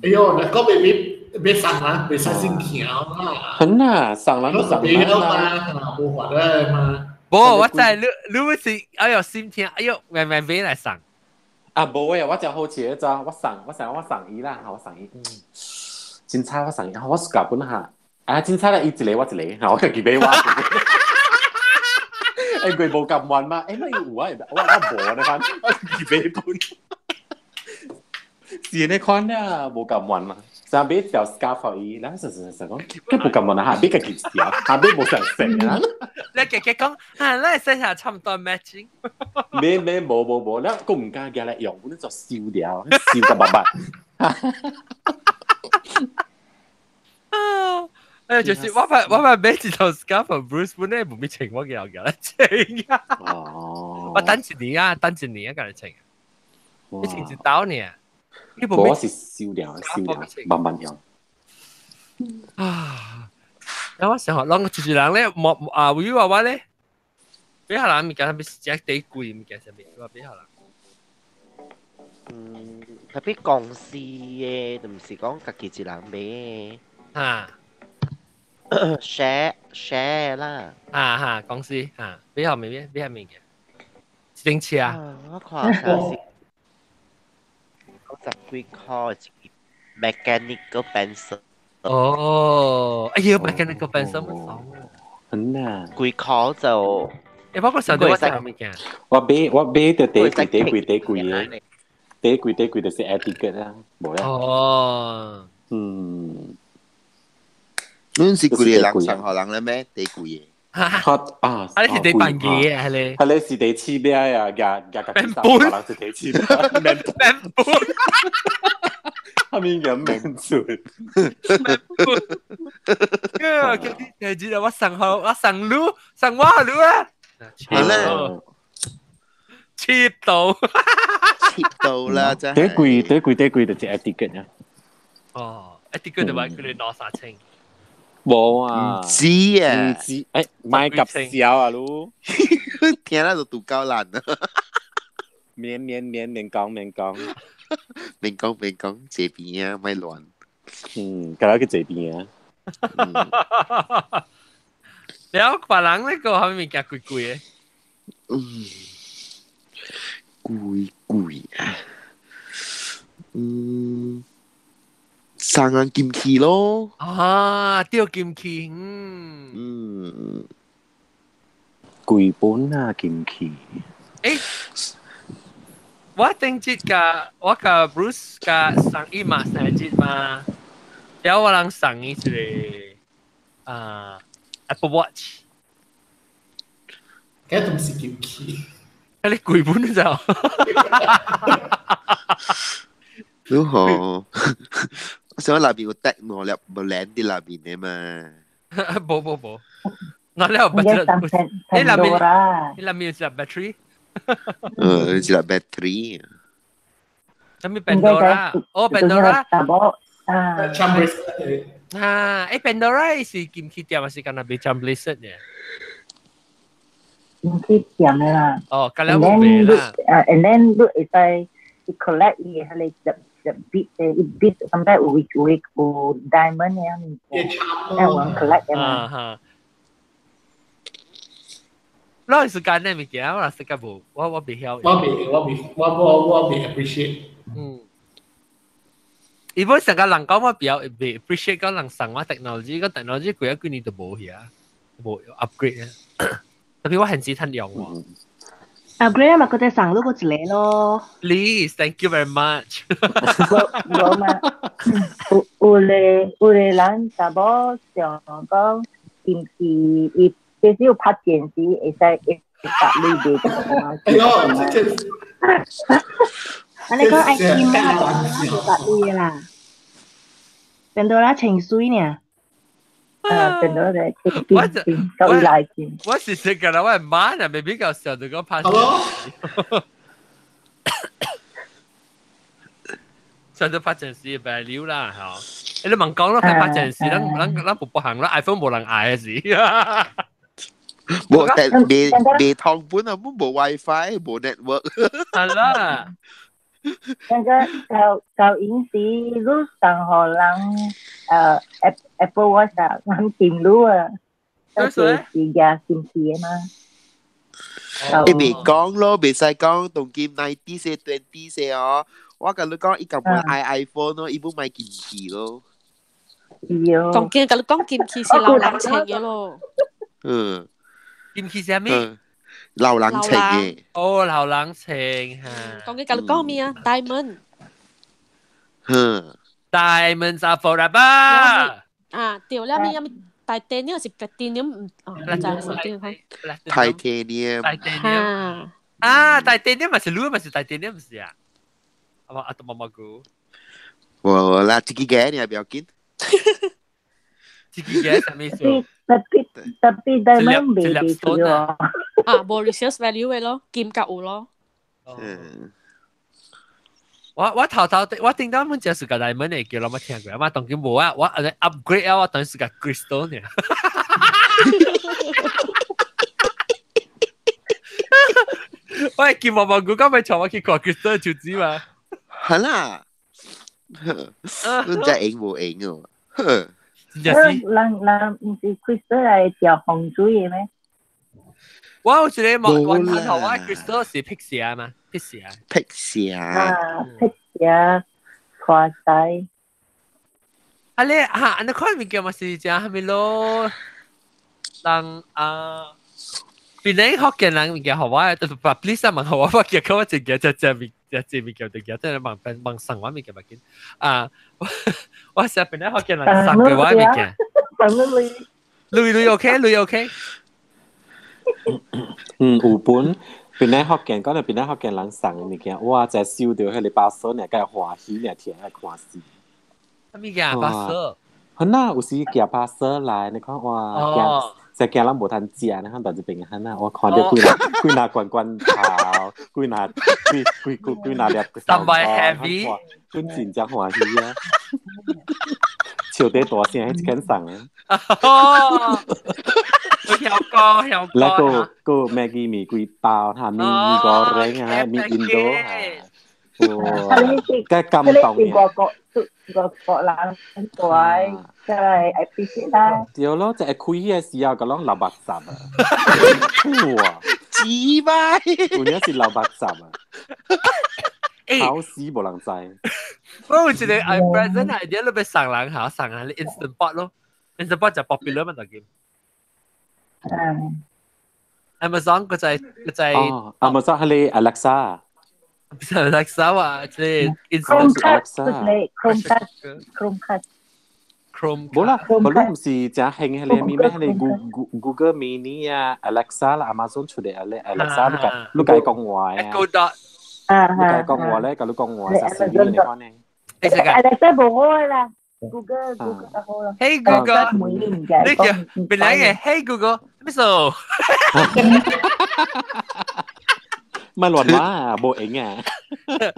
哎喲，那個未必別送人，別使心疼啦。很啊，送人就送人啦，無法咧嘛。無，我知你你是哎喲心疼，哎喲，慢慢買來送。啊，無誒，我真好奇個咋，我送我送我送伊啦，我送伊。真差我送伊，我是夾本哈。啊，真差啦，伊一個我一個，我家己買我。欸，佢無咁玩嘛？欸，你有啊？我無呢款，我自己買本。是呢款啊，無咁玩嘛？上買條 scarf 予伊，然後實實實講，佢無咁玩啊，下尾家己一條，下尾無相色啊。你家己講，啊，咱身下差唔多 matching。沒沒無無無，咱閣毋敢舉來用，阮就收掉，收甲密密。哎，就是我捌買一條 scarf Bruce 本來無咪穿，我叫叫來穿啊。哦。我等一年啊，等一年啊，共你穿。你穿一刀呢？你無我是收掉，收掉，慢慢用。啊！然後我想，攏就是人咧，莫啊，有話我咧，比下人物件，啥物食底貴物件，啥物，我比下人。嗯，特別公司嘅，就毋是講家己一人買。啊。 share share 啦。啊哈，公司啊，比較咩咩，比較物件，自行車啊。我看下是九十幾塊一個 mechanical pencil。哦，哎呀，mechanical pencil 乜爽。很啊。幾塊就。欸，我個時候我食物件。我買就第貴第貴第貴嘅，第貴第貴就是 etiquette 啦，無啦。哦。嗯。阮是幾個人送予人咧咩？第貴嘅。啊！啊，你是第辦嘅啊？你？啊，你是第七咩啊？夾夾夾三個人是第七咩？免本，後面嘅免出。個叫你第二我送予我送你，送我你啊！係啦，cheap 到，cheap 到啦，真係。第貴第貴第貴就是 etiquette 啊。哦，etiquette 就話佢哋攞啥清。無啊，唔知啊，唔知，欸，莫夾笑啊，你，聽啦就拄夠爛啊，免免免免講免講，免講免講，這邊啊，莫亂，嗯，今日去這邊啊，了別人那個係咪物件貴貴的？嗯，貴貴啊，嗯。送人金器咯。啊，對金器，嗯。嗯。貴本啊，金器。欸，我頂節甲我甲 Bruce 甲送伊嘛，生日嘛，了我人送伊一個啊 Apple Watch。梗都唔是金器。啊，你貴本就。你好，我想內邊有得兩粒無連佇內邊的嘛。無無無，兩粒 battery，你內面你內面有一粒 battery。嗯，一粒 battery。啥物 Pandora？哦，Pandora。啊。啊，誒 Pandora 是金器店還是敢若賣 charm bracelet 呢？金器店的啦。哦，咁了無賣啦。啊，and then 你會使去 collect 伊的彼個粒粒 bead 的，伊 bead sometimes 有有有 diamond 的物件，愛有人 collect 的嘛。啊。攞時間呢物件，我時間無，我未曉。我未，我未，我未 appreciate。嗯。伊本成個人講我比較未 appreciate 講人送我 technology，個 technology 過咗幾年就無去啊，無 upgrade 啊。特別我現時趁用喎。 upgrade 嘛，佢哋送咗個一個咯。 Please, thank you very much。無嘛，有有咧有咧人查某想講，是毋是伊其實有拍電視會使會搭你袂嘛？哎喲，這啊，你講愛金啊，就搭你啦。變到啦情水呢？啊，變到咧金金夠來金。我是這個啦，我媽啊，未比較少就講拍。上到拍電視 value 啦，嚇！你問講咯，拍電視，咱咱咱不不行啦，iPhone 無人愛嘅事。無，但未未通本啊，本無 WiFi，無 network。係啦。那個舊舊影時，你送予人Apple Watch 啊，人電腦啊，都是是嘅先知的嘛。伊未講咯，袂使講，當今90歲、20歲哦。我共你講，伊根本愛 iPhone 咯，伊欲買金器咯。講金，共你講金器是老人情嘅咯。嗯。金器是啥物？老人情嘅。哦，老人情嚇。講緊共你講咩啊？Diamond。哼。 Diamonds are forever。啊，對了，咩咩 titanium 是 platinum 唔？哦，唔知手機看。 Titanium。 Titanium。啊，titanium 嘛是鋁嘛是 titanium 是啊。啊，啊，都冇冇估。無啦，自己嘅你也不要緊。自己嘅啥物意思？ Tapi tapi diamond 袂袂去哦。啊，無 resale value 嘅咯，金較有咯。嗯。我頭頭我頂到阮只是個 diamond 嘅叫，我冇聽過，我當今無啊，我 upgrade 啊，我當是個 crystal 呢。我係見毛毛菇，今日坐我去看 crystal 手指嘛。係啦，你真係用無用哦。人人毋是 crystal 來調風水的咩？我有一個冇，我頭頭我 crystal 是辟邪嘛，辟邪。辟邪。啊，辟邪，拖西。啊你啊，你看物件嘛是食啥物咯？人啊，邊個福建人物件予我，就把 please 問予我，我結果我一件食食物食食物件就件，真係問問送我物件嘛緊啊！我食邊個福建人送給我物件。送你。鐳鐳 OK，鐳 OK。嗯，有本邊個福建講到邊個福建人送的物件，哇！才收到彼個包裝，爾會歡喜，爾聽來看死。啥物件包裝？好啦，有時寄包裝來，你看哇，驚，驚咱無通食，你看大一邊很啊，我看著幾若幾若罐罐頭，幾若幾幾幾幾若粒。 Somebody heavy，阮真正歡喜啊！笑得大聲，彼一間送的。哦，曉講曉講。แล้วก็ก็แม็กกี้มี幾包哈，มีมี個零啊，มี印度哈，哇，該感動嘅。外國外國人過來，真係 appreciate 啦。對咯，就係開起嘅時候，個攏流目汁啊！哇，雞巴，有影是流目汁啊！考試無人知。我有一個 I present idea，你欲送人嚇，送人你 Instant Pot 咯，Instant Pot 就 popular 嘛，就叫。嗯。 Amazon 個就係個就係。哦，Amazon 係你 Alexa。唔是 Alexa 啊，即係 Instant Alexa。 Chromecast。 Chrome。無啦，無你毋是誠興彼個咩咩？彼個 Google Mini 啊，Alexa 啦，Amazon 出的 Alexa，你共伊講話啊。 Echo Dot。你共伊講話咧，共你講話，實時你看呢？你食啊，你真無好啦，Google Google 就好啦。 Hey Google，你叫邊兩個？Hey Google，咩數？唔係亂話，無影啊！咩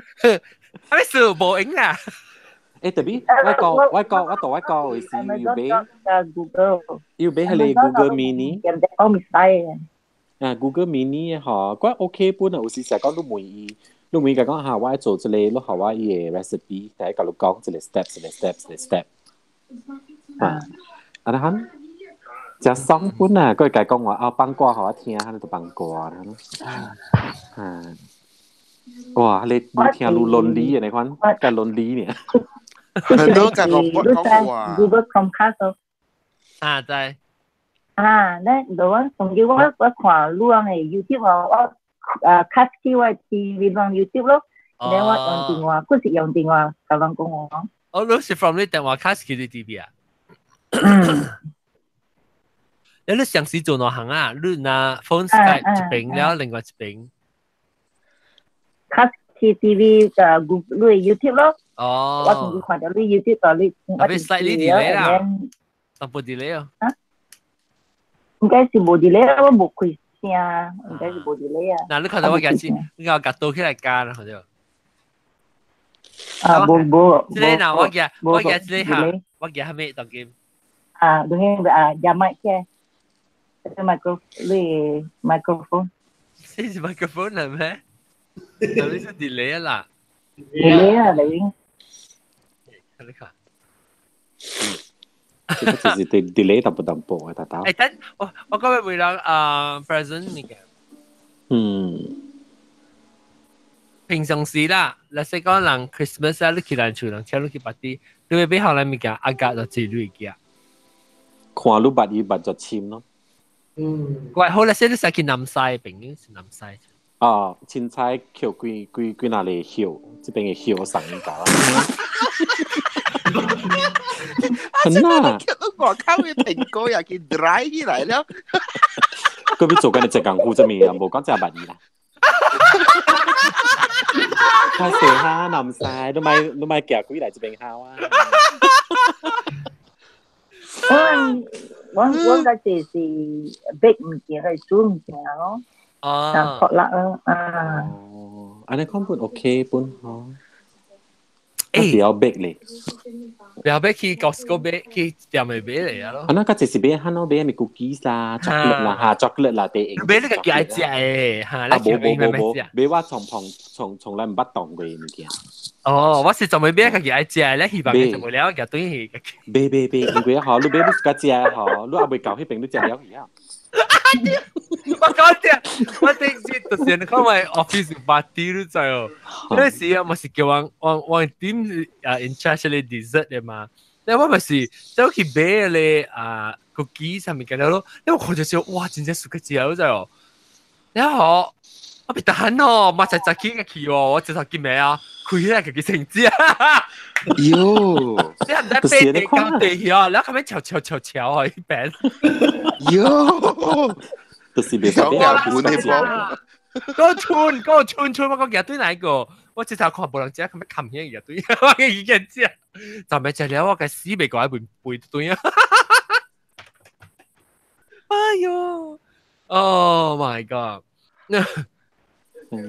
數無影啊？誒，特別我講我講我同我講是要俾要俾係你 Google Mini。我唔使啊，Google Mini 嗬，我 OK 本啊，有時成日講都滿意，都滿意講下我做這個，你學我伊個 recipe，第一個你講一個 step，一個 step，一個 step。啊，啊你看，食爽本啊，佢會講話啊，放歌予我聽，你就放歌啦。啊，哇！你你聽愈倫理嘅你看，較倫理呢？很多講講話。 Google Chromecast 啊，對。啊，咧，就我從叫我看你人的 YouTube 哦，我啊卡起我 TV 用 YouTube 咯，然後我用電話，佢是用電話甲人講話。哦，你是 from 你電話卡起你 TV 啊？嗯。你上時做哪行啊？你拿 phone Skype 一邊了，另外一邊。卡起 TV 嘅 Google YouTube 咯。哦。我從佢看到你 YouTube 就你。特別 slightly delay 啦。淡薄 delay 啊。啊？應該是無 delay，我無開聲，應該是無 delay 啊。嗱，你看到我夾子，你我夾倒起來加啦，好似。啊，無無。這個嗱，我夾我夾這個嚇，我夾係咩當今？啊，你啊，夾麥嘅，這 micro 你 microphone。這是 microphone 係咩？嗱，你是 delay 啦。 delay 啊，你。你看。這個就是 delay 淡薄淡薄嘅，大大。誒，等我我今日會人啊 present 物件。嗯。平常時啦，你識講人 Christmas 啊，你去人厝人請你去 party，你會俾後來物件阿格就自你嘅。看你捌伊捌就簽咯。嗯。喂，好啦，先你使去南西邊，是南西。哦，凊彩捡幾幾幾若個葉，這邊嘅葉送伊啦。啊！真係捡到外口嘅蘋果又見 dry 起來了。佢邊做緊你隻功夫啫咩啊？無講隻捌伊啦。太細哈，南西都買都買寄幾來這邊好啊。我我個就是逼物件去煮物件咯。哦。學啦啊。哦，按呢講本 OK 本吼。誒，比較逼咧。不要買去 Costco 買，去店內買嚟啊咯。啊，那個就是買漢咯，買咩 cookies 啦、chocolate 啦、嚇 chocolate 啦，第買你個幾愛食的嚇，啊，無無無無，買我從旁從從來毋捌動過物件。哦，我是從未買家己愛食的，咧希望佢食無了，夾對去。買買買，因為吼，你買你自家食的吼，你還未到彼邊，你食了去啊。我講啲，我頂次就是你看我 office party 你知哦，嗰時啊，咪是叫我我我點啊 in charge 咧 dessert 的嘛，但我咪是走去買咧啊 cookie 上面嘅咯，因為我看就哇，真正熟嘅食，你知哦，然後我別等哦，馬上就去個去哦，我直頭見咩啊？開起來自己成隻。喲，你係唔使飛地高地去啊？你後尾敲敲敲敲啊，一邊。喲，就是別講日本的波。嗰村嗰村村，我講夾對哪個？我直頭看無人食，佢咪冚起夾對，我嘅意見食。就咪食了，我嘅死未過一背背對啊！哎喲，Oh my god！嗯，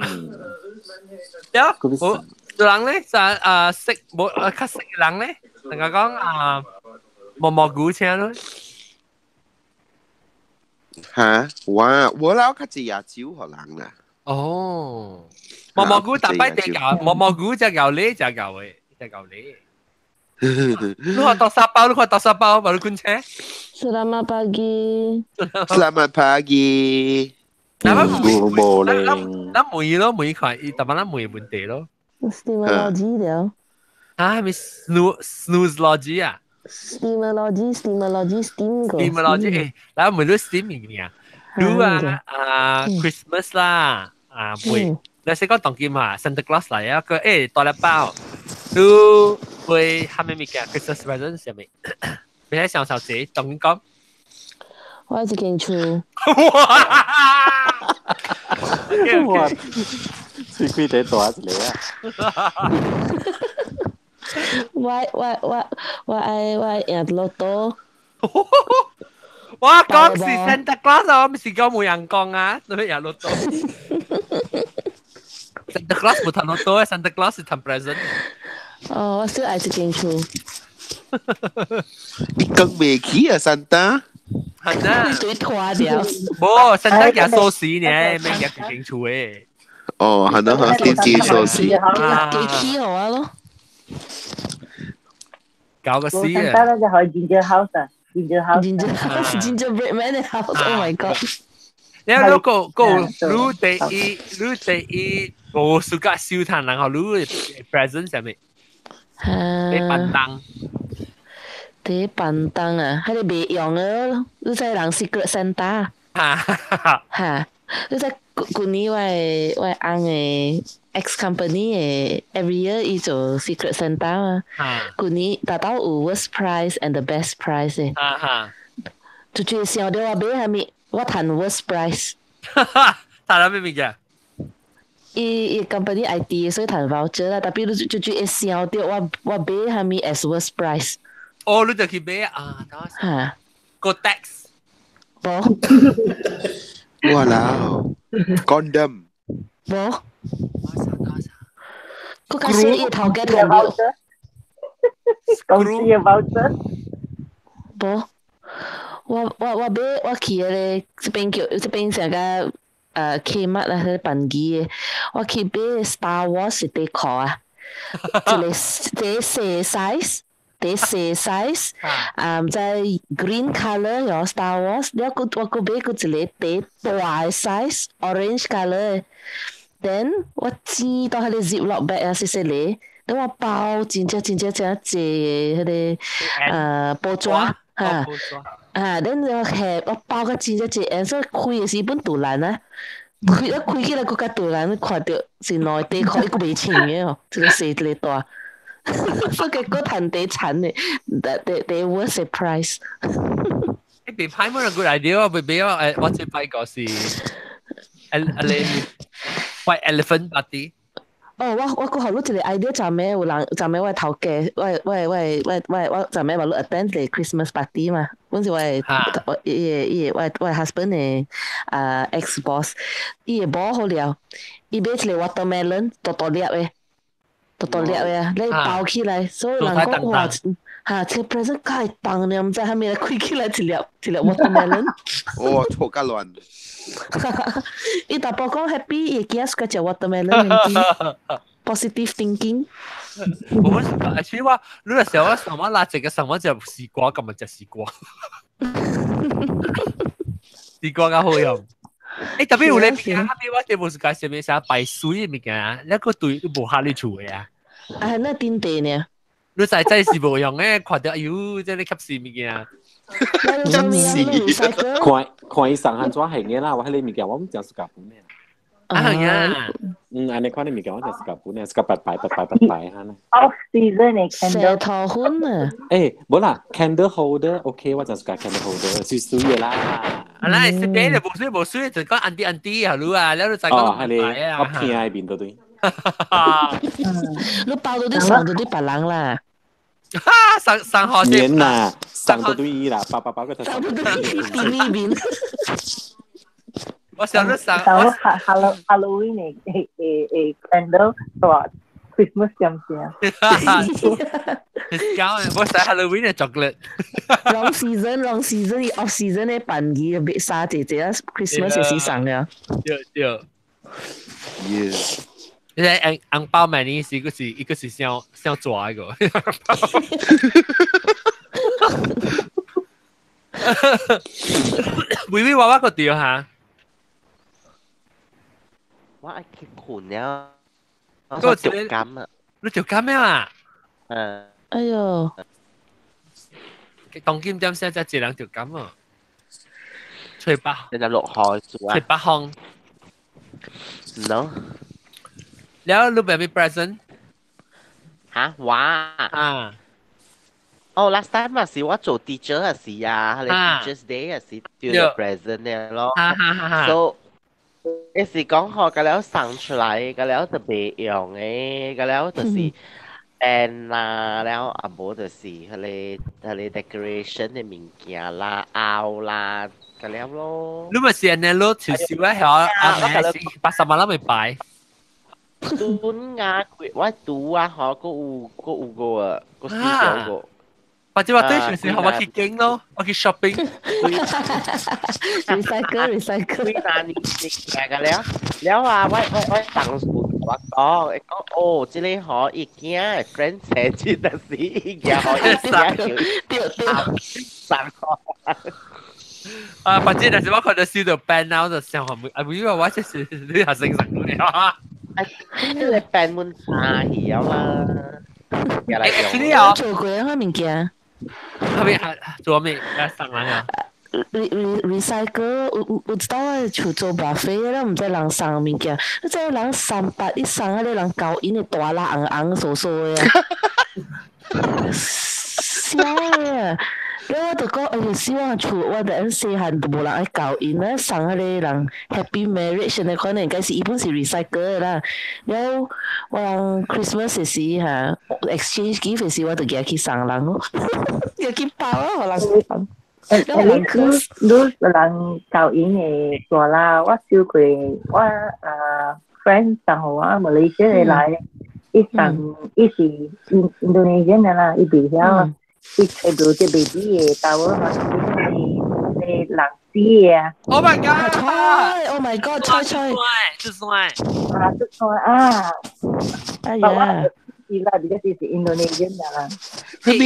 呀，我人咧就啊識冇啊較識嘅人咧，能夠講啊毛毛菇請咯。嚇！我我老較濟亞洲予人啦。哦，毛毛菇特擺地搞，毛毛菇只搞你，只搞嘅，只搞你。你話豆沙包，你話豆沙包，baru kunci. Selamat pagi. Selamat pagi. 咱無咧，咱問咯，問看，伊逐擺咱問問題咯。 Steamology 了。啊，係咪 snooze snoozelogy 啊？Steamology steamology steam 個。 Steamology 誒，咱問你 steam 物件。你啊啊 Christmas 啦，啊會，你識講當今啊，Santa Claus 嚟啊，佢誒大禮包，你會係咩物件？Christmas present 係咪？你喺上手指當今講。我一間厝。哇！喙開得大一個啊！我我我我愛我愛贏樂多。我講是 Santa Claus 啊，我唔是講冇人講啊，你咩贏樂多？Santa Claus 冇談樂多，Santa Claus 是談 present。哦，我小愛一間厝。你更未起啊，Santa。係啊，對拖掉。冇，Santa 夾鎖匙呢，咩夾一間厝嘅。哦，係咯，係點知鎖匙？幾起好啊咯。搞個死啊！得啦，就可以 ginger house 啊，ginger house。 Ginger house, gingerbread man house. Oh my god！你如果個你第一，你第一無暑假燒炭，然後你 present 上面，你便當。第便當啊，彼個袂用的，你知人 Secret Santa。哈，你知舊年我的翁的 ex company 的 every year 伊做 Secret Santa 嘛。舊年達到有 worst prize and the best prize 的。就就想到我買啥物，我趁 worst prize。趁啥物物件？伊伊 company IT 所以趁 voucher 啦，tapi 你就就會想到我買啥物 as worst prize。哦，你就去買啊？哈。個 tax。無。哇啦，condom。無。佢較細伊頭家趁到。公司嘅 voucher。無。我買我去彼个這邊叫這邊成個Kmart 啊，彼個辦機的，我去買 Star Wars 的底褲啊，一個一個細 size，第細 size，啊，在 green colour 有 Star Wars，了閣我閣買閣一個第大的 size orange colour 的，then 我剪到彼個 ziplock bag 啊，細細个，等我包真正真正真濟的彼个報紙哈。啊，恁我下我包個真正濟，所以開的時本杜爛啊，開一開起來閣較杜爛，看著是兩個底褲，伊閣袂穿的哦，一個細一個大，所以結果趁第慘的，第 worst price。你別派冇人 good idea 啊，別俾我我這擺個是，你 white elephant party。哦，我閣予你一個 idea，昨暝有人，昨暝我頭家，我昨暝嘛，你 attend 一個 Christmas party 嘛，本是我的我伊个伊个我的 husband 的ex boss，伊的某好了，伊買一個 watermelon 大大粒的，大大粒的啊，你包起來，所以人講哇，哈，這個 present 介重呢，毋知啥物來開起來一粒一粒 watermelon。哇，錯甲亂。伊大伯講 happy，伊囝 suka 食 watermelon，positive thinking。我actually 我你若想我上網拿一個上網食西瓜，咁咪食西瓜。西瓜較好用。特別有咧物件，後尾我這無是介紹咩啥白水的物件，那個對無合你厝的啊。啊，那頂地呢？你實在是無用的，看到哎喲，這咧吸死物件。真是。看看伊送安怎行的啦，我彼个物件我毋真 suka 本的。啊係啊。嗯，按呢款的物件我真 suka 本的，suka 白白白白白白哈呢。 Off season 的 candle。石頭粉啊。無啦，candle holder OK，我真 suka candle holder，水水的啦。啊，咱是買的無水無水，就講 auntie auntie 下路啊，了就再講哦，彼個我偏喺面對對。你包到啲送到啲別人啦。上上學免啦，送到對伊啦，包包包個頭。送到對伊面。我想你上我 Halloween 的 candle 大 Christmas 點先。講我使 Halloween 的 chocolate。 Wrong season, wrong season，off season 的辦儀別殺姐姐啊，Christmas 是送了。對對。 Yeah。你睇紅紅包買呢是一個是一個是想想抓一個。微微娃娃個掉嚇。我愛去困了。我着感啊！你着感咩啊？嗯。哎喲。當今點先才一人着感啊？吹北。你就落海做啊？吹北風。 No。แล้วรูปแบบมี present 嚇我啊！哦，last time 嘛是我做 teacher 嘅時啊，你 Teachers Day 嘅時丟 present 嘅咯。So 一時講學個了送出來，個了就袂用的，個了就是 pen 啦，了啊無就是彼個 decoration 的物件啦、拗啦，個了咯。你咪是按呢咯，就是我曉阿妹80萬粒咪擺。墩啊，我拄啊，嗬，閣有個啊，閣四條個。或者話對上時我去景咯，我去 shopping。 Recycle recycle。幾難年食個了，了啊！我當時我講，伊講哦，這個嗬，伊囝 friend 寫真的是伊囝嗬，伊囝叫對對送啊，或者但是我看到燒到 band 啦，我就想話啊，唔以為我這是你係成神了。啊，這個 band 滿大去了啦。欸，啊，做過啊物件。後面係做咩？來送人啊！ Re re recycle 有一道我厝做 buffet 了，毋知人送物件，你知人300一送彼個人交𪜶的大辣紅紅傻傻的啊！痟的，了我就講，哎喲，死我厝，我陣細漢都無人愛交𪜶啊，送彼個人 happy marriage 的可能應該是伊本是 recycle 的啦。了我人 Christmas 的時哈，exchange gift 的時我就舉去送人咯，舉去包啊，予人送。你你人教𪜶的大啦，我收過我啊 friend 送予我馬來西亞來，伊送伊是印印度尼西亞的啦，伊袂曉，伊揣到這 baby 的 towel 嘛，是人死的啊。 Oh my god！ Oh my god！吹吹，出算啊，出算啊！哎呀！是啦，而家是印度尼西亞啦。咩？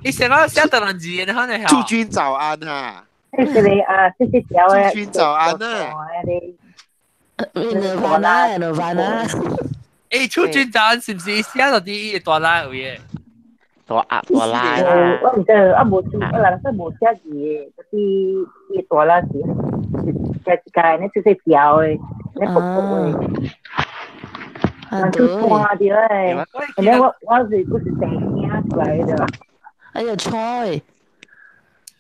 你成個寫德蘭字嘅，可能祝君早安哈。這個啊，這是條的。祝君早安啊！ Nirvana Nirvana。誒，祝君早安是唔是寫到啲大拉有嘅？大壓大拉啦。我毋知，我無注，我人說無寫字的，嗰啲伊大拉是一一個呢，這是條的，呢薄薄的。人出看到誒，然後我是不是成驚出來的啦？哎呀，菜！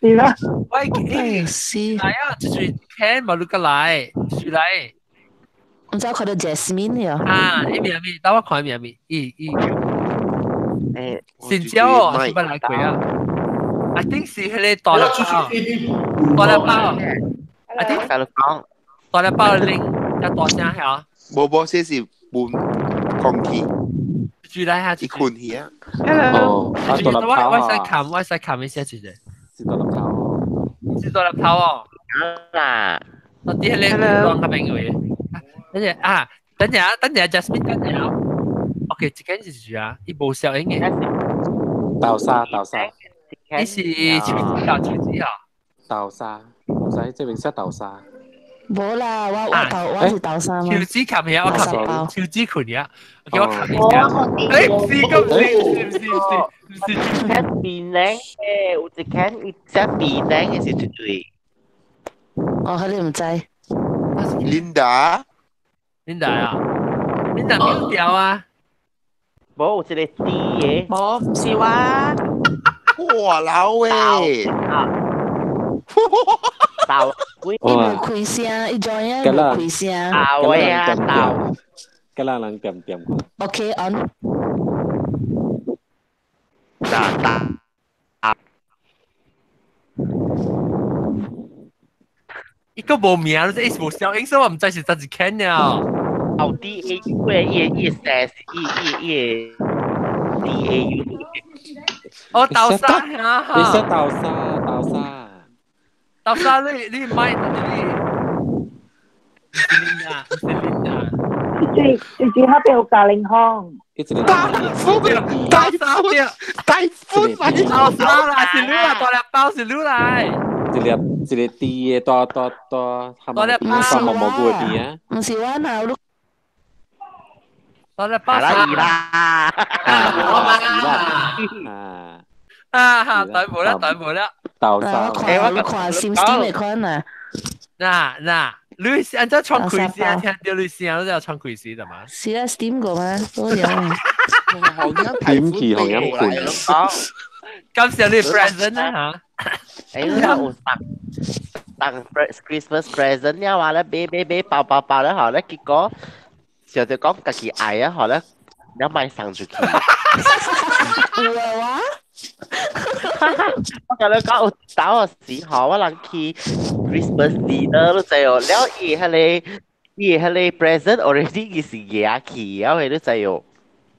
是啦，喂，欸，來啊，就是聽冇錄過來，是來。唔知看到 Jasmine 呀？啊，伊名咪，等我看伊名咪，伊伊。欸，新椒哦，是捌來過啊？I think 是彼個大粒包，大粒包。I think 大粒包，大粒包拎，一大聲嚇。無無，這是半空氣。住來下，一困去啊。 Hello。哦，大粒包我使冚，我使冚一下住者。是大粒包哦。是大粒頭哦。啦。我啲係你講個朋友嘅。等陣啊，等陣啊，等陣，Jasmine 等陣啊。OK，這間是住啊，伊無效應嘅。豆沙豆沙。伊是樹子啊，樹子啊。豆沙，唔使這邊寫豆沙。無啦，我豆我是豆沙嘛。樹子冚起啊，我冚樹子群呀，叫我冚一下。欸，唔是，咁唔是，唔是，唔是，唔是。寫面領嘅，有一間伊寫面領嘅是絕對。哦，佢哋唔知。 Linda。 Linda 啊，Linda 秒掉啊。無有一個 D 嘅。無，唔是我。哇老喂！豆伊無開聲，伊 join 啊無開聲。豆啊豆。吉啦人點點。 OK on。打打。伊個無名，你這無效應，所以我毋知是真是 can 了。哦，D A U 嘅，伊伊寫是伊伊伊 D A U。哦，豆沙啊！你寫豆沙豆沙。豆沙你你買你。是啊，是啊。最最最後邊有嘉玲康。大風大風大風，豆沙啦，是你啦，大粒包是你來。一粒一個甜的大大大，大粒包毛毛菇的甜啊！毋是我哪有。大粒包啦，啦，啦，啊哈，對冇啦，對冇啦。豆沙，我看我看心心的款啊。嗱嗱，你是按照穿開絲啊？聽到你聲，你就穿開絲的嘛？是啊，steam 過嗎？都有。點氣紅飲罐。感謝你 present 啊嚇！欸，我有送送 Christmas present 了話咧，買買買包包包了後咧，結果小就講家己愛啊，後咧你買送出去。有啊！我甲你講，有當個時候我人去 Christmas dinner 你知哦，了伊彼個伊彼個 present already 伊是額去，了你知哦。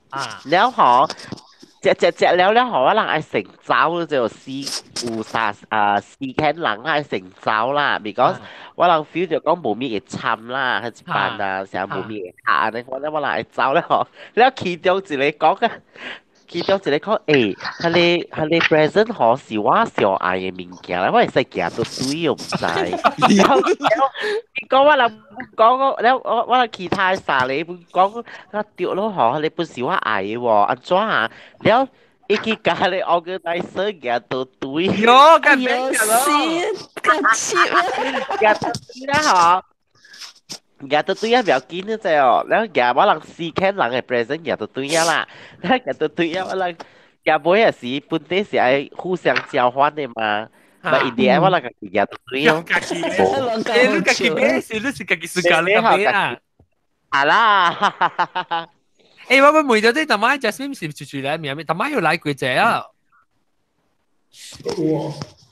啊！了吼，食食食了了吼，我人愛成走，你知哦，四有三啊四間人愛成走啦，because 我人 feel 就講無物會參啦，彼一班啊，成無物會客呢，我咧我人愛走了吼，了其中一個講啊。其中一個講，欸，彼個 present 吼是我上愛的物件咧，我會使行到對我毋知。然後伊講我人講我，了我我人其他三個本講，我對咯吼，彼個本是我愛的喎，按怎啊？了伊去共彼個 organizer 行到對。喲，咁有事，咁 cheap 啊！行到對啦吼。行到對啊，不要緊你知哦。了行我人四間人的 present 行到對啊啦，了行到對啊，我人行尾也是本地是愛互相交換的嘛。但伊啲我人家己行到對哦。欸，你家己買是你是家己自家你買啊？啊啦！欸，我問咗啲，大媽 Jasmine 是住住咧，名咩？大媽有來過者啊？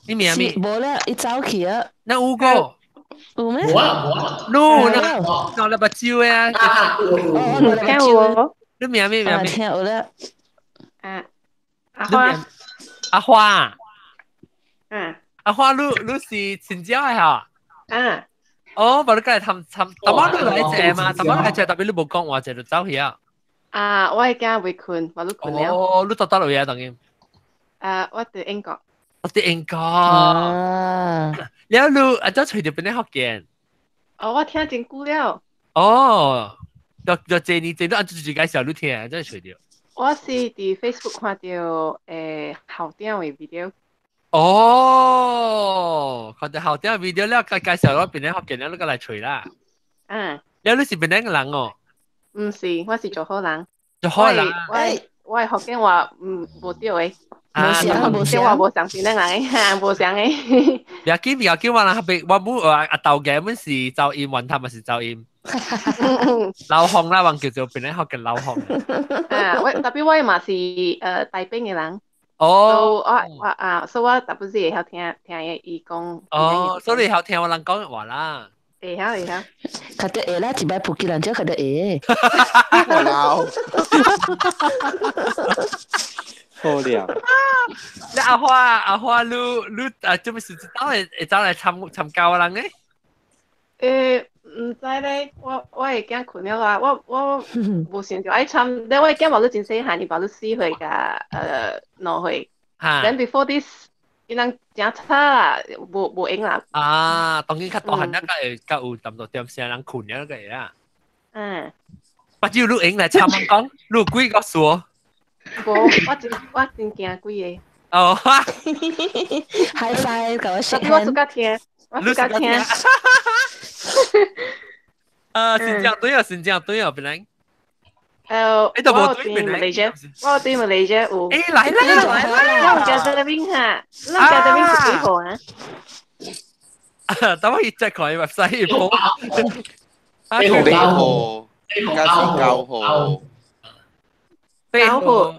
你名咩？無啦，伊走去啊。那有個？有咩？無啊無啊。 No，那那目睭的啊。哦，聽有。你名咩名咩？聽有啦。啊，阿花。阿花。嗯。阿花，你你是新疆的哈？啊。哦，無你過來參參，大媽你來坐嘛？大媽來坐，特別你無講話，坐就走去啊。啊，我的囝未睏，我都睏了。哦，你到佗落啊？當今？啊，我佇英國。我佇英國。了你啊，怎揣著邊個福建？哦，我聽真久了。哦，就就這年這都按自己介紹你聽，怎揣著？我是佇 Facebook 看著校長的 video。哦，看著校長 video 了，介介紹我邊個福建了，你過來揣啦。嗯。了你是邊個人哦？毋是，我是柔佛人。柔佛人。我的福建話毋無對的。啊，無相，我無相檳城人，無相的。不要緊，不要緊，我人較我母阿豆嘅，阮是走音，雲潭嘛是走音。老紅啦，還叫做檳城福建老紅。啊，我特別我嘛是台北的人。哦。我我啊，所以我大部分會曉聽聽伊講。哦，所以會曉聽我人講話啦。會曉會曉。較得會啦，一擺普吉人就較得會。我老。好了。你阿花阿花，你你啊，做咩事？當會會走來參參加我人咧？欸，毋知咧，我我的囝睏了啊，我我無想著愛參，咧我的囝嘛都真細漢，伊嘛都4歲佮2歲。Then before this，伊人誠早啦，無無閒啦。啊，當然較大漢啦，較會較有淡薄點聲人睏了個啊。嗯。目睭你閒來參我講，你有幾個數？無，我真我真驚鬼個。哦，嗨翻，共我食。我suka 聽，我suka 聽。啊，新疆對啊，新疆對啊，本來。我對馬來西亞，我對馬來西亞有。欸，來啦來啦！我家這邊哈，我家這邊是幾號啊？等我去 check 看 website 報。八號，應該是9號。 9號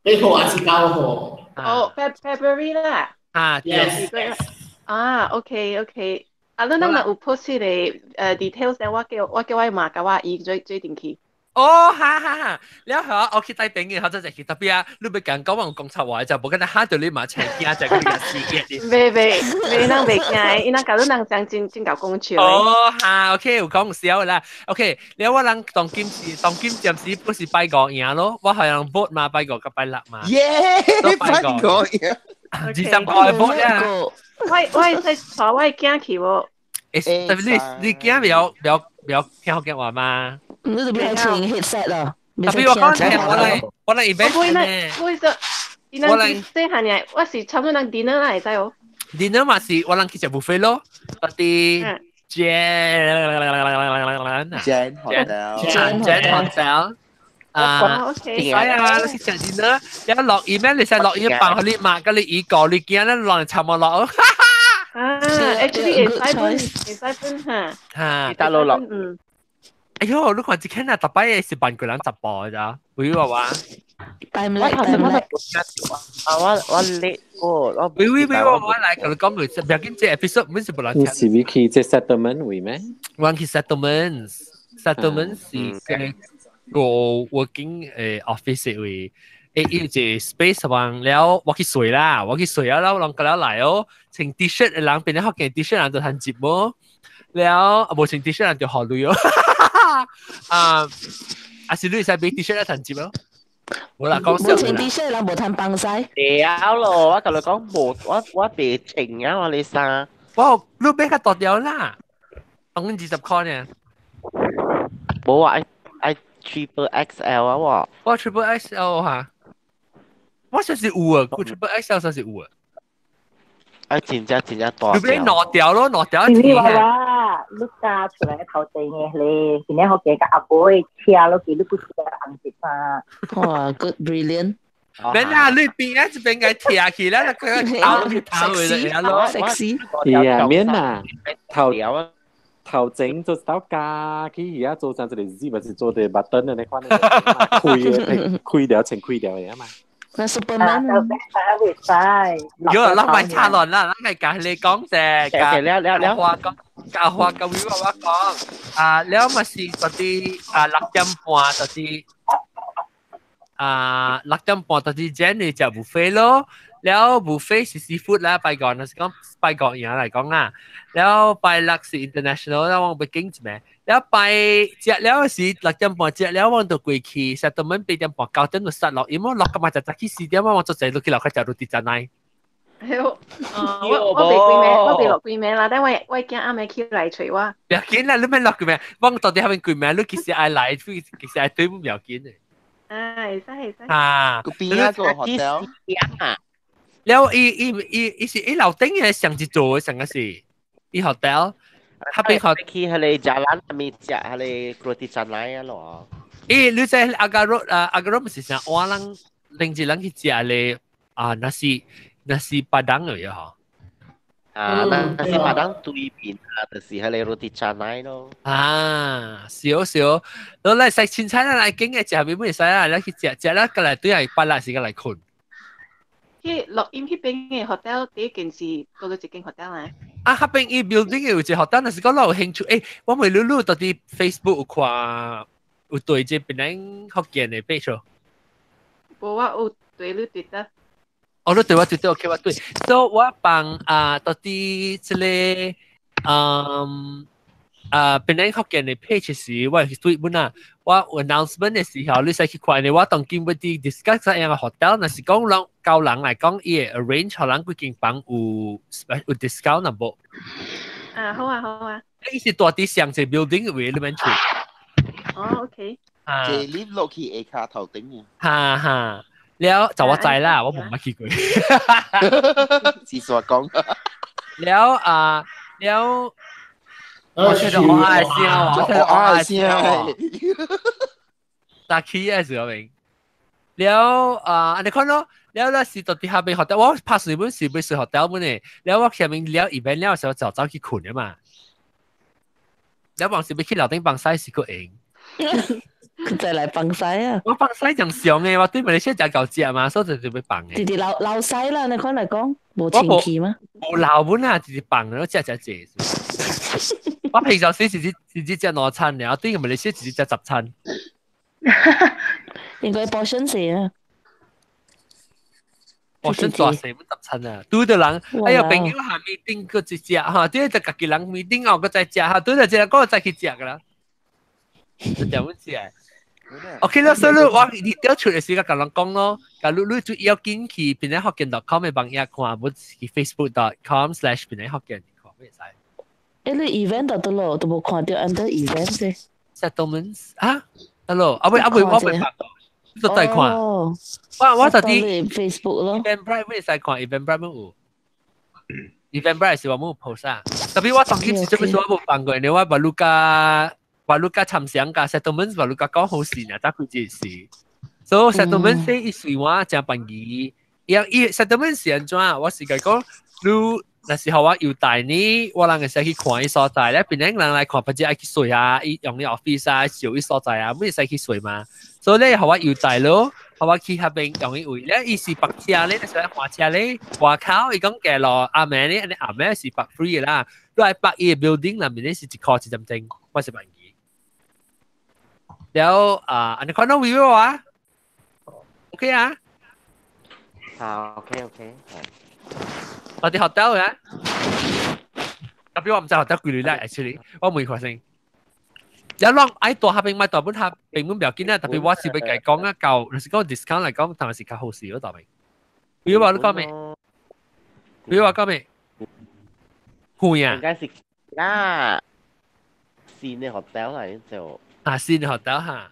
，8號還是9號？哦，February 啦。啊，yes。啊，OK OK。啊，你那有 post 彼個details 咧，我叫我叫我媽共我姨做做陣去。哦，哈哈哈！了後我去帶朋友，後就去特別啊，你欲講講我講錯話就無跟他嚇到你嘛，請驚就個事件。袂袂袂，人袂驚，伊人假如人講真真𠢕講笑。哦，哈，OK，有講笑啦。OK，了我人當今是當今暫時不是拜五贏咯，我係人 vote 嘛，拜五佮拜六嘛。耶，拜五贏。 23個 vote 啦。我我會使帶我囝去無？欸，特別你你囝袂曉袂曉袂曉聽福建話嘛？你就變成 headset 咯。特別我講聽我來我來 event 呢。我說，伊人細漢爾，我是差不多人 dinner 啦，會使哦。 dinner 嘛是我人去食 buffet 咯，嗰啲 Jen Jen Hotel Jen Hotel 啊， OK。哎呀，你去食 dinner，一落 email 你使落 email 放予你嘛，佮你伊個你驚咧落嚟尋我落。啊，actually 會使分，會使分哈。哈。大陸落。嗯。哎喲，你看這間啊，逐擺是辦過人直播咋？會話話。我頭先我就啊，我叻過，我喂喂喂，我來同你講句，不要緊，這 episode 唔是無人聽。你是咪去這 settlement 位咩？我去 settlements，settlements 是個 working office 位。伊有一個 space 方了，我去睡啦，我去睡啊，了人過了來哦，穿 T 恤的人變咗福建 T 恤人就趁接無，了無穿 T 恤人就學女哦，啊，啊是你會使買 T 恤來趁接咯，無啦，講笑無穿 T 恤人無通幫使。了咯，我同你講無，我袂穿啊，我你衫。哇，你買較大條啦，當20塊呢。無啊，愛 triple XL 啊我。我 triple XL 哈。我算是有啊，佢 triple XL 算是有啊。啊，真正真正大。你俾挪掉咯，挪掉一啲。你話話，你加出來頭前嘅咧，今日好幾個阿婆車落去，你不是紅色衫。哇，good brilliant！免啦，你邊啊這邊個貼起來，個頭頭嚟咯，sexy。呀，免啦，頭頭前做到加去，而家做成一個字，咪是做啲 button 的那款，開開掉穿開掉的嘛。那 Superman 如果咱咪插亂啦，咱係教你講啫，教了話講，教話教會話我講，啊，了咪是嗰啲啊6點半，就是啊6點半，就是這你食 buffet 咯，了 buffet 是 seafood 啦，拜講，就是講拜講嘢嚟講啦，了拜六是 international 啦，我北京一咩？了拜食了時6點半食了，我就過去，實到門8點半9點就塞落，因為落咁嘛就早起4點，我做濟落去樓下食 roti canai。哎呦，我未歸名，我未落歸名啦，但我驚暗暝起來揣我。不要緊啦，你免落歸名，我到底還沒歸名，你其實愛來，其實愛對唔要緊的。啊，會使會使。啊，邊啊個 hotel？了，伊伊伊伊是伊樓頂嘅上一座，上個是伊 hotel。他邊學去迄個 jalan 咪食迄個 roti canai 啊咯。咦，你在阿加羅啊？阿加羅毋是啥我人另一人去食咧啊？那是巴當嚟啊！嗬。啊，那是巴當對面啊，就是迄個 roti canai 咯。啊，少少，我來食凊彩啦，來景嘅食咪會使啊，咱去食食啦，過來對係八啦時間來睏。去錄音彼邊嘅 hotel 第一件是倒佗一間 hotel 啊？啊，彼邊伊 building 有一個 hotel，若是講我有興趣，我問你你到底 Facebook 有看有對這邊咱福建的 page？無，我有對你對得。哦，你對我對得 OK，我對。所以我幫啊，到底這個啊，邊咱福建的 page 時，我是對本啊，我 announcement 的時候，你使去看的。我當今欲佇 discuss 啥樣的 hotel，若是講人教人來講，伊會 arrange 予人幾間房有有 discount 若無？啊，好啊，好啊。伊是蹛佇上一個 building 位裏面住。哦，OK。啊。坐 lift 落去下跤頭頂嘅。哈哈，了就我知啦，我無捌去過。是煞講。了啊，了。我聽到我愛聲，我聽到我愛聲，打起嘅時候明。了啊，你看咯，了那是到底下邊學得，我拍水本是不是學得本嘅？了我下面了 event 了時候就走去睏啊嘛。了往時欲去樓頂放屎是閣用。佢再來放屎啊！我放屎正常嘅，我對馬來西亞食夠食嘛，所以就就欲放嘅。直直流流屎啦，你看來講，無清氣嗎？無流本啊，直直放，我食食食。我平常時是直接食兩餐，然後對馬來西亞直接食10餐。應該 portion 細啊。 portion 大細本10餐啊，拄著人，哎呀朋友下 meeting 閣一食哈，對就家己人 meeting 後閣再食哈，拄著一個閣再去食噶啦，就這樣子。OK 啦，所以我你調出的時間共人講咯，共你你就要緊去檳城福建 .com 的網頁看，無去 facebook.com/檳城福建看，會使。你 event 到咯，都無看著 under event 啫。 Settlements 啊，hello，啊喂啊喂，我未發過，你都在看。我就佇 Facebook 咯。 Eventbrite 會使看，Eventbrite 有。Eventbrite 是我無 post 啊，特別我當今是做咩事我無放過，你我把你加把你加參詳加 settlements 把你加講好事呢，打開這事。所以 settlements 伊隨我誠便宜，伊伊 settlements 是按怎？我是共講，你若是予我優待呢，我人會使去看伊所在咧，邊個人來看，不知愛去睡啊，伊用伊 office 啊，燒伊所在啊，每使去睡嘛。所以咧，予我優待咯，予我去彼邊用伊位咧，伊是泊車咧，是愛換車咧，外口伊講街路暗暝咧，按呢暗暝是泊 free 的啦，你愛泊伊个 building 內面咧是1箍1點鐘，我是萬二。了啊，按呢看到位無啊？OK 啊？好，OK OK。我佇 hotel 啊，特別我毋知 hotel 幾鐳啦，actually 我問看先。有攏愛大下邊買大本下平本不要緊啊，特別我是欲共講啊，到若是講 discount 來講，當然是較好勢咯，大明。比如話你講咩？比如話講咩？遠啊？應該是啦，新的 hotel 嚟就。啊，新的 hotel 哈。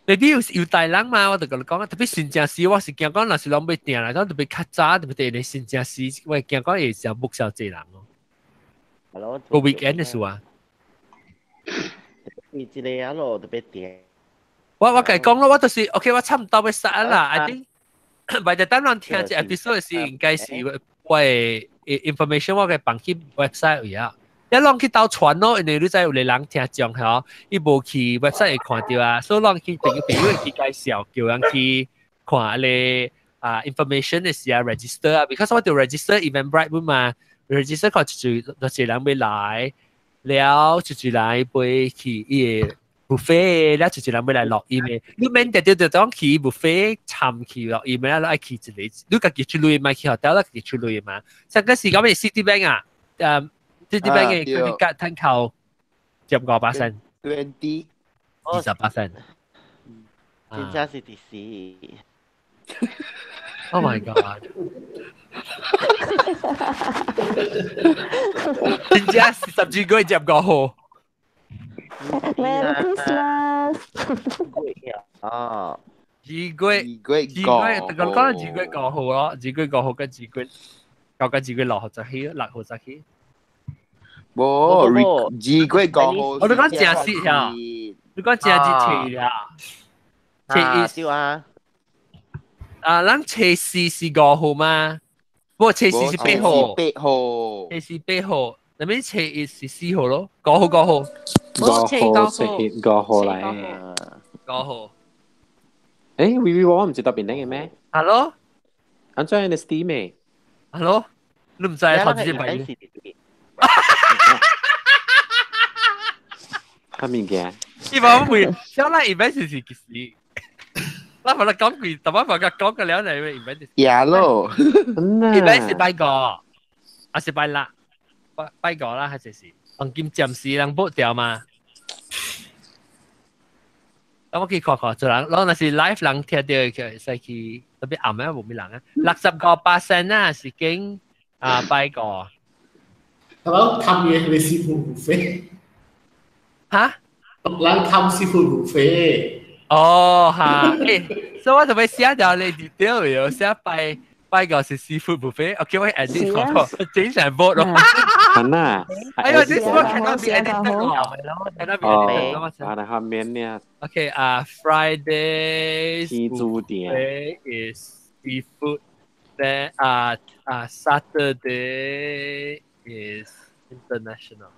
你啲有有大人嘛？我就共你講啊，特別新正時，我是驚講，若是攏欲訂來講，特別較早，特別佇新正時，我驚講會成 book 少濟人哦。係咯。個 weekend 的事啊。你這個啊咯，特別訂。我共你講咯，我就是 OK，我差毋多欲殺啦。I think by the time 人聽這 episode 時，應該是我的 information 我共放去 website 位啊。一攏去兜傳咯，因為你知有個人聽眾吼，伊無去 website 會看著啊，所以攏去朋友朋友去介紹，叫人去看彼个啊 information 的時啊 register 啊，because 我著 register Eventbrite 本嘛，register 看一濟偌濟人欲來，了一濟人欲去伊个 buffet，了一濟人欲來錄音的，你免定定就當去 buffet 參去錄音啦，你愛去一个，你家己出鐳嘛，去 hotel 啦，家己出鐳嘛。上個是講咩 Citibank 啊，Citibank 的 credit card 通扣15%， 20 20%。真正是第四。 Oh my god！真正是12月25號。 Merry Christmas！哦，二月二月二月，我講2月5號咯，2月5號跟2月9跟2月6號就去，6號就去。無，2月5號。我都講正式呀，你講正日初啦，初一對啊。啊，咱初四是5號嗎？無，初四是8號。8號。初四8號，那邊初一是4號咯，五號五號。五號初一五號來。五號。誒，微微我毋是佇檳城的咩？Hello？按怎你 Steam 的？Hello？你毋知頭一擺？啥物件？伊話會，小咱 event 是幾時？咱把它講過，逐擺把它講過了，嚟 event 是。呀咯，event 是拜五，還是拜六？拜拜五啦，還是是黃金暫時人 book 掉嘛？咁我去看看，做人，攞若是 live 人聽著，會使去特別暗暝無咩人啊，65%啊是經啊拜五。係咪貪嘢係 seafood buffet？嚇？人貪 seafood buffet。哦哈，欸，所以我特別寫掉你 detail 有寫拜拜個是 seafood buffet，OK 我 edit 錯，整成 vote 咯。係啊。哎呦，this one cannot be edited 咯，cannot be edited 咯。啊，那下面呢？OK 啊，Friday 天 is seafood, then 啊啊 Saturday is international。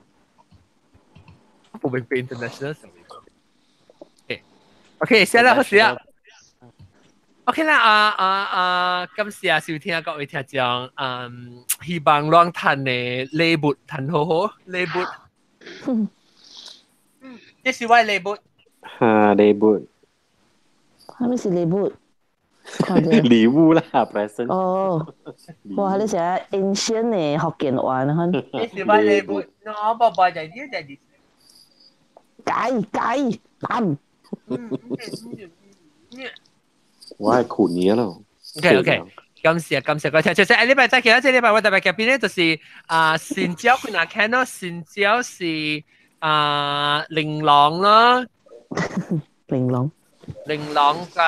我明白 international 什麼意思。OK，寫啦，好寫啦。OK 啦，啊啊啊！感謝收聽各位聽眾，嗯，希望攏趁的禮物趁好好禮物。這是我的禮物。哈，禮物。啥物是禮物？禮物啦，present。哦，哇！你是 ancient 的福建話呢？這是我的禮物，我寶寶在呢，在呢。解解膽。我係困嘢咯。 OK OK，感謝感謝各位聽，就是禮拜再見啦！這禮拜我特別嘉賓咧，就是啊，新椒佢若看到新椒是啊玲瓏啦，玲瓏，玲瓏加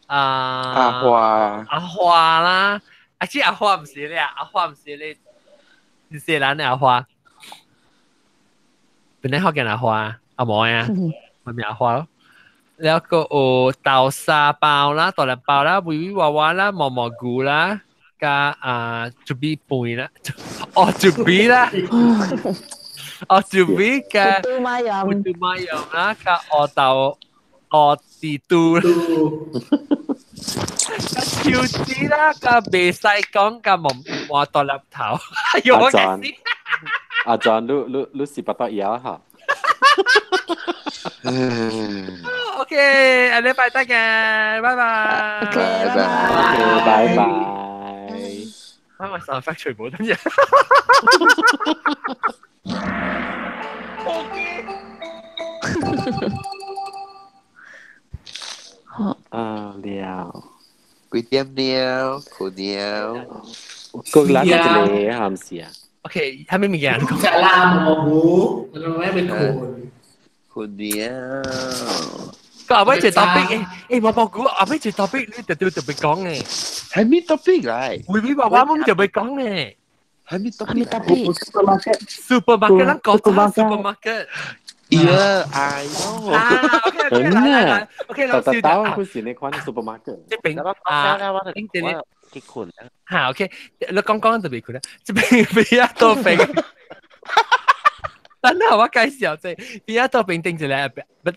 啊阿花阿花啦，啊這阿花毋是咧，阿花毋是咧，是誰人的阿花？本來福建阿花，阿毛呀，咪名阿花咯。แล้วก็有豆沙包啦、大粒包啦、維維娃娃啦、毛毛菇啦，加啊準備飯啦，哦準備啦，哦準備加嘟媽飲，嘟媽飲啦，加鵝豆鵝地嘟啦，加超子啦，加袂使講加毛毛大粒頭，阿 John，阿 John，你是不得了哈？OK，下禮拜再見，拜拜。 OK，拜拜。拜拜。啱啱上 factory 冇得嘢。啊了，幾點了？困了。個咱一個係唔是啊？ OK，係咩物件？食啦，毛毛菇，我咪困。困了。個後尾一個 topic，毛毛菇，後尾一個 topic 你特別特別講嘅。係咩 topic 嚟？會會話我們特別講嘅。係咩 topic？ Supermarket，咱講 supermarket。 Yeah, I know. 啊，OK OK，來來來，OK，老師。特特佢是你看 supermarket。這邊啊，頂這裡結困。嚇，OK，你講講就別困啦，這邊比較多邊。等下我介紹這比較多邊頂一個，不。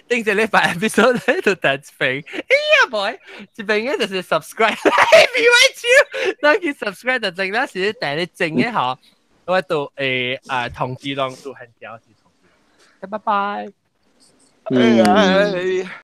頂一禮拜 episode 咧就第一邊，哎呀 boy，這邊嘅就是 subscribe，別委屈，那去 subscribe 就正啦，是第你正嘅嗬，我到通知攏都很條是通知，拜拜。哎呀。